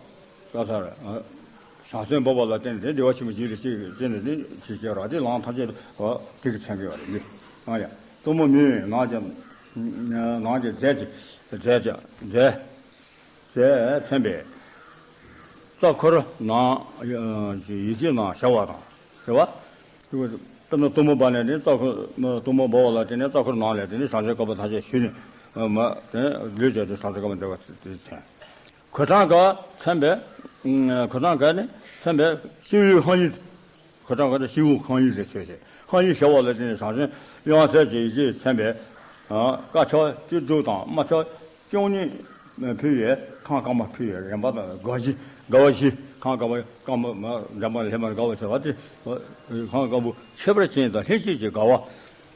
ཀ་ས་ར་བྱང་སེམས་འབོགས་པ་ལ་བརྟེན་ཏེ་བདེ་བ་ཆེན་པོ་ཞིག་ལ་ཅིག་ཅི་ནས་ནི་ཅི་བྱེད་ར་དེ་ལམ་ཐམས་ཅད་དུ་ཨོ་དེ་གི་མཚན་གི་ཡོད་རེད་ཨང་ཡ། གཏུམ་མོ་མོའི་ནང་གི་ནང་གི་རྫས་ཀྱི་རྫས་ཀྱི་རྫས་རྫས་མཚན་པའི་རྩ་འཁོར་ནང་ཡི་གེ་ནང་བྱ་བ་དང་། རེད་བ། དཔེར་ན་གཏུམ་མོ་སྦར་ནས་དེ་རྩ་འཁོར་གཏུམ་མོ་སྦར་བ་ལ་དེ་ནས་རྩ་འཁོར་ནང་ལས་དེ་ནས་བྱང་ཆུབ་བཀའ་པོད་ཐམས་ཅད་ཞུས་ནས་མ་དེ་ནས་ལུས་བྱས་ཏེ་བྱང་ཆུབ་བཀའ་པོད་འདོད་པ་དེ་མཚན། གོས་ཐང་ག་མཚན་པས་གོས་ཐང་ག་ནི་མཚན་པས་སྤྱི་བོའི་ཧཱུྃ་ཡིག་གོས་ཐང་ག་ནི་སྤྱི་བོའི་ཧཱུྃ་ཡིག་ཟེར་ཚོད་བྱས་ཧཱུྃ་ཡིག་ཟེར་བ་ལ་དེ་ནས་བྱང་སེམས་དབྱངས་གསལ་གྱི་ཡི་གེ་མཚན་པས་དཀར་ཆག་བཅུ་དྲུག་དང་དམར་ཆག་བཅུ་གཉིས་ཕུལ་བས་ཁང་དཀར་མོ་ཕུལ་བས་རིམ་པ་དང་དགའ་བཞི་དགའ་བ་བཞི་ཁང་དཀར་མོ་དཀར་མོ་མ་འདྲ་མ་ལྷན་མ་དགའ་བ་བྱ་བ་སྟེ། ཁང་དཀར་པོ་ཁྱད་པར་ཅན་དང་ལྷན་ཅིག་གི་དགའ་བ་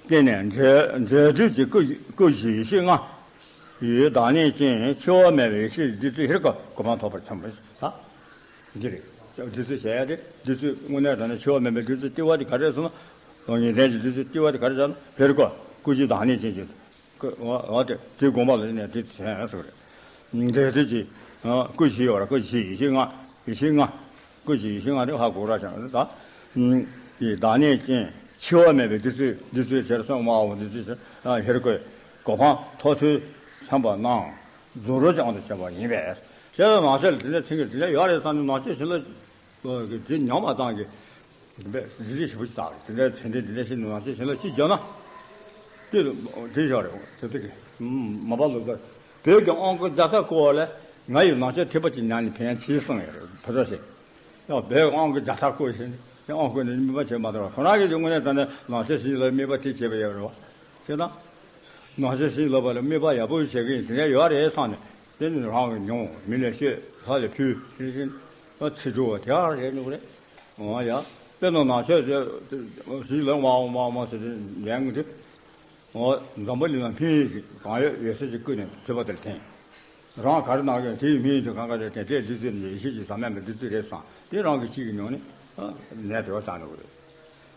བསྟན་ནས་འབྲས་འབྲས་དུས་ཀྱི་སྐུ་སྐུ་བཞི་ཡེ་ཤེས་ལྔ་ཡི་བདག་ཉིད་ཅན་འཆི་བ་མེད་པའི་ཡེ་ཤེས་བདུད་རྩི་ཧེ་རུ་ཀ་གོ་འཕང་ཐོབ་པར་འཚམས་པ་ད་འདི་རེད། བདུད་རྩི་བྱས་ཏེ་བདུད་རྩི་དངོས་གནས་དྲང་གནས་འཆི་བ་མེད་པའི་བདུད་རྩི་ལྟེ་བ་དེ་ག་རེ་རེད་ཟེར་ན། ངེས་གཏན་གྱི་བདུད་རྩི་ལྟེ་བ་དེ་ག་རེ་ཟེར་ན་ཧེ་རུ་ཀ་སྐུ་བཞི་བདག་ཉིད་ཅན་གྱི། ཀུ་འོ་འོ་དེ་དེའི་དགོངས་པ་ལ་ནས་དེ་མཚན་ཟེར་བ་རེད། འདྲེ་དེ་ཀྱི་ཀུ་བཞི་ཡོད་ར་ཀུ་བཞི་ཡེ་ཤེས་ལྔ་ཡེ་ཤེས་ལྔ། ཀུ་བཞི་ཡེ་ཤེས་ལྔ་དེ་ཧ་གོ་ར་ཅང་རེད་ད། ཡི་བདག་ཉིད་ཅན་འཆི་བ་མེད་པའི་བདུད་རྩི་བདུད་རྩི་དེར་སོང་མ་འོང་བདུད་རྩི་ཟེར་ཧེ་རུ་ཀའི་གོ་འཕང་ཐོབ་ཚུལ་མཚོན་པ་རྣམས་རྫུ་འཕྲུལ་ཅན་དུ་བྱས་པ་ཡིན་པས། ཞེས་ནང་གསེས་ལ་དེ་འདྲ་མཚན་གྱི་དེ་འདྲ་ཡོད་རེད་བསམ་ནས་ནང་གསེས་ཞིག་ལ་དེ་ཉམས་པ་ཙམ་གྱིས། དེ་འདྲའི་རིག་རིག་ཞིབ་པོ་ཞིག་བཏགས་རེད། དེ་འདྲའི་ཚད་འདྲའི་འདི་འདྲའི་ཞིག་ནང་བཞིན་ཞིག་ལ་ཅི་བརྗོད་ན། དེ་དེ་ཞོག་རེད། དེ་དེ་གི་མ་པ་ལོ་ཙཱ་བོད་ཀྱི་ཨང་ཀི་བརྒྱ་ཚར་བསྐོར་བ་ལས་ང་ཡི་ནང་ཆོས་ཐེག་པ་ཅིག་ཉར་ནས་ཕན་ཆེ་གསུངས་ཡོད་རེད་ཕ་ཚ་ཞིག་ཡང་བོད་ཀྱི་ཨང་ཀི་བརྒྱ་ཚར་བསྐོར་ཞིག་ནས་ཨང་ཀི་ནས་དམིགས་པ་བྱེད་མ་ཐུབ་པ་ཁོ་རང་གིས་དངོས་གནས་དྲང་གནས་ནང་ཆོས་ཞིག་ལ་དམིགས་པ་དེ་བྱས་པ་ཡོད་རེད་བ། དེ་དང་། ནང་ཆོས་ཞིག་ལ་བ་ལ་དམིགས་པ་ཡག་པོ་བྱེད་ཀྱི་ཡིན་དེ་འདྲ་ཡོད་རེད་བསམ་ནས་དེ་ནི་རང་གི་མྱོང་མི་ལ་ཤོད་ལྷ་ལ་ཕུལ་དེ་བཞིན་ཚིག་འབྲུ་བ་དེ་ཡང་རེད་འདུག་རེད། འོ་ཡ། དཔེར་ན་ནང་ཆོས་ཞིག་ལ་མ་འོང་མ་འོང་མ་ཟེར་ཏེ་ལན་དུ། འོ་འཛམ་བུ་གླིང་ལ་སྨན་གང་ཡོད་ཡོད་ཚད་ཅིག་བསྐུར་ནས་ཐོས་པ་དེར་འཐེན། རང་ག་རེ་གནང་གི་དེའི་སྨན་དེ་གང་ག་རེ་དེ་འདྲའི་བདུད་རྩི་ནི་ཡེ་ཤེས་ཀྱི་ཟག་མེད་པའི་བདུད་རྩི་རེད་བསམ་དེ་རང་གི་གཅིག་གི་མྱོང་ནས་ནད་དེ་བ་བསགས་འགྲོ་གི་རེད།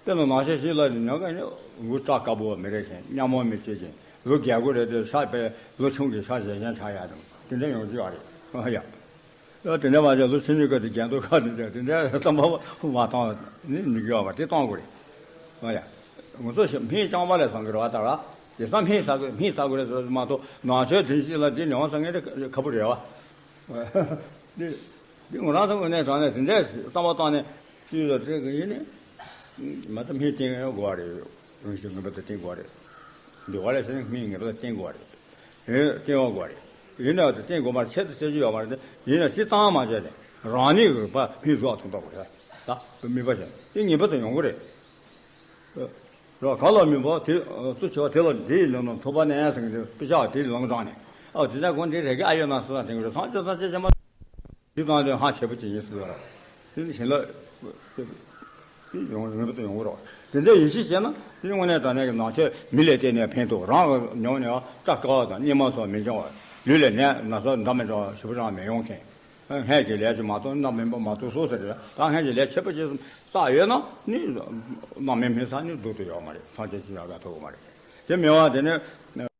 དཔེར་ན་ནང་ཆོས་ཞིག་ལ་ནི་ཉོ་མཁན་ནི་ལུས་བཀྲག་དཀར་པོ་མི་རེད་ཤིང་གཉའ་མོ་མི་བྱེད་ཅིང་ལུས་རྒྱལ་པོ་རེད་དེ་ཤ་པའི་ལུས་ཆུང་གི་ཤ་བཞེས་ཤན་ཆགས་ཡ་དང་དེ་འདྲ་ཡོང་གི་ཡོད་རེད། ཨ་ཡ། ཨ་དེ་འདྲ་མ་བྱས་ལུས་ཆུང་གཉིས་ཀ་དེ་རྒྱན་དུ་ཁ་དེ་བྱས་དེ་འདྲ་བསམ་པ་མ་བཏང་ནི་མི་དགོས་པ་དེ་གཏོང་དགོས་རེད། ཨ་ཡ། ང་ཚོ་ཞིག་སྨན་རྐྱང་པ་ལས་བཟང་གི་རེད་བ་ད་ར། དེ་སང་སྨན་ཟ་དགོས་སྨན་ཟ་དགོས་རེད་ཟེར་མ་གཏོགས་ནང་ཆོས་དེ་ཞིག་ལ་དེ་མྱོང་ས་ངེས་དེ་ཁ་པོ་རེད་བ། དེ་དེ་ང་རང་ཚོ་དངོས་གནས་དྲང་གནས་དེ་འདྲའི་བསམ་པ་བཏང་ནས་ཅི་ཡོད་ལ་བྲེལ་གི་ཡིན་ནི། མ་ད་སྨན་བསྟེན་དགོས་པ་རེད། རང་བཞིན་ངེས་པར་དུ་བསྟེན་དགོས་པ་རེད། འདི་བ་ལས་ཟེར་ན་སྨན་ངེས་པར་དུ་བསྟེན་དགོས་པ་རེད། ཨེ་བསྟེན་དགོས་པ་རེད། ཡིན་ནའང་དེ་བསྟེན་དགོས་པར་ཆེད་དུ་བྱེད་རྒྱུ་ཡོད་མ་རེད་དེ་ཡིན་ན་སྤྱི་བཏང་མ་བྱས་ཏེ་རང་ཉིད་ཀྱི་རིག་པ་སྨིན་བཟོ་བ་ཐུབ་པ་དགོས་ད་དམིགས་པ་བྱས་དེ་ངེས་པར་དུ་ཡོང་གི་རེད། རོ་ག་ལ་མིན་པ་དེ་སུ་བྱས་པ་དེ་ལ་དེ་ཡི་ནང་ན་ཐུབ་པ་ནས་ཟེར་གི་དེ་དཔེ་ཆ་དེ་ལམ་དྲངས་ནས་ཨ་དེ་ནས་ཁོང་དེ་རེ་གི་ཨ་ཡོད་ན་སུ་ལ་དེང་གི་རེད་སང་ཅོ་སང་ཅོ་བྱས་མ། དེ་དང་དེ་ཧ་ཆེ་པོ་ཅིག་ཡིན་སྲིད་པ་རེད། དེ་ནི་གཞན་ལ་དེ་ཡོང་ངེས་པར་དུ་ཡོང་གི་རེད། དེ་འདྲ་ཡིད་ཆེས་བྱས་ན་དེ་དངོས་གནས་དྲང་གནས་ཀྱི་ནང་ཆོས་མི་ལ་བརྟེན་ནས་ཕན་ཐོགས་རང་གི་མྱོང་ནས་སྐྲག་དཀའ་བ་དང་སྙིགས་མ་སོགས་མི་འབྱུང་བ་ལུས་ལ་ནད་ན་ཚ་འདྲ་མི་འདྲ་བ་ཞེ་པོ་ཅང་མི་ཡོང་མཁན། སྔོན་གྱི་ལས་ཀྱི་མ་གཏོགས་རྣམ་སྨིན་པ་མ་གཏོགས་སོ་ཟེར་རེད་ད་སྔོན་གྱི་ལས་ཆེ་པོ་ཅིག་བསགས་ཡོད་ན་ནི་རྣམ་སྨིན་སྨིན་ས་ནི་སྡུག་ཏུ་ཡོད་མ་རེད་སངས་རྒྱས་ཀྱི་ཡག་ག་ཐོབ་ཀྱི་མ་རེད། དེ་མིན་པ་དེ་ནི།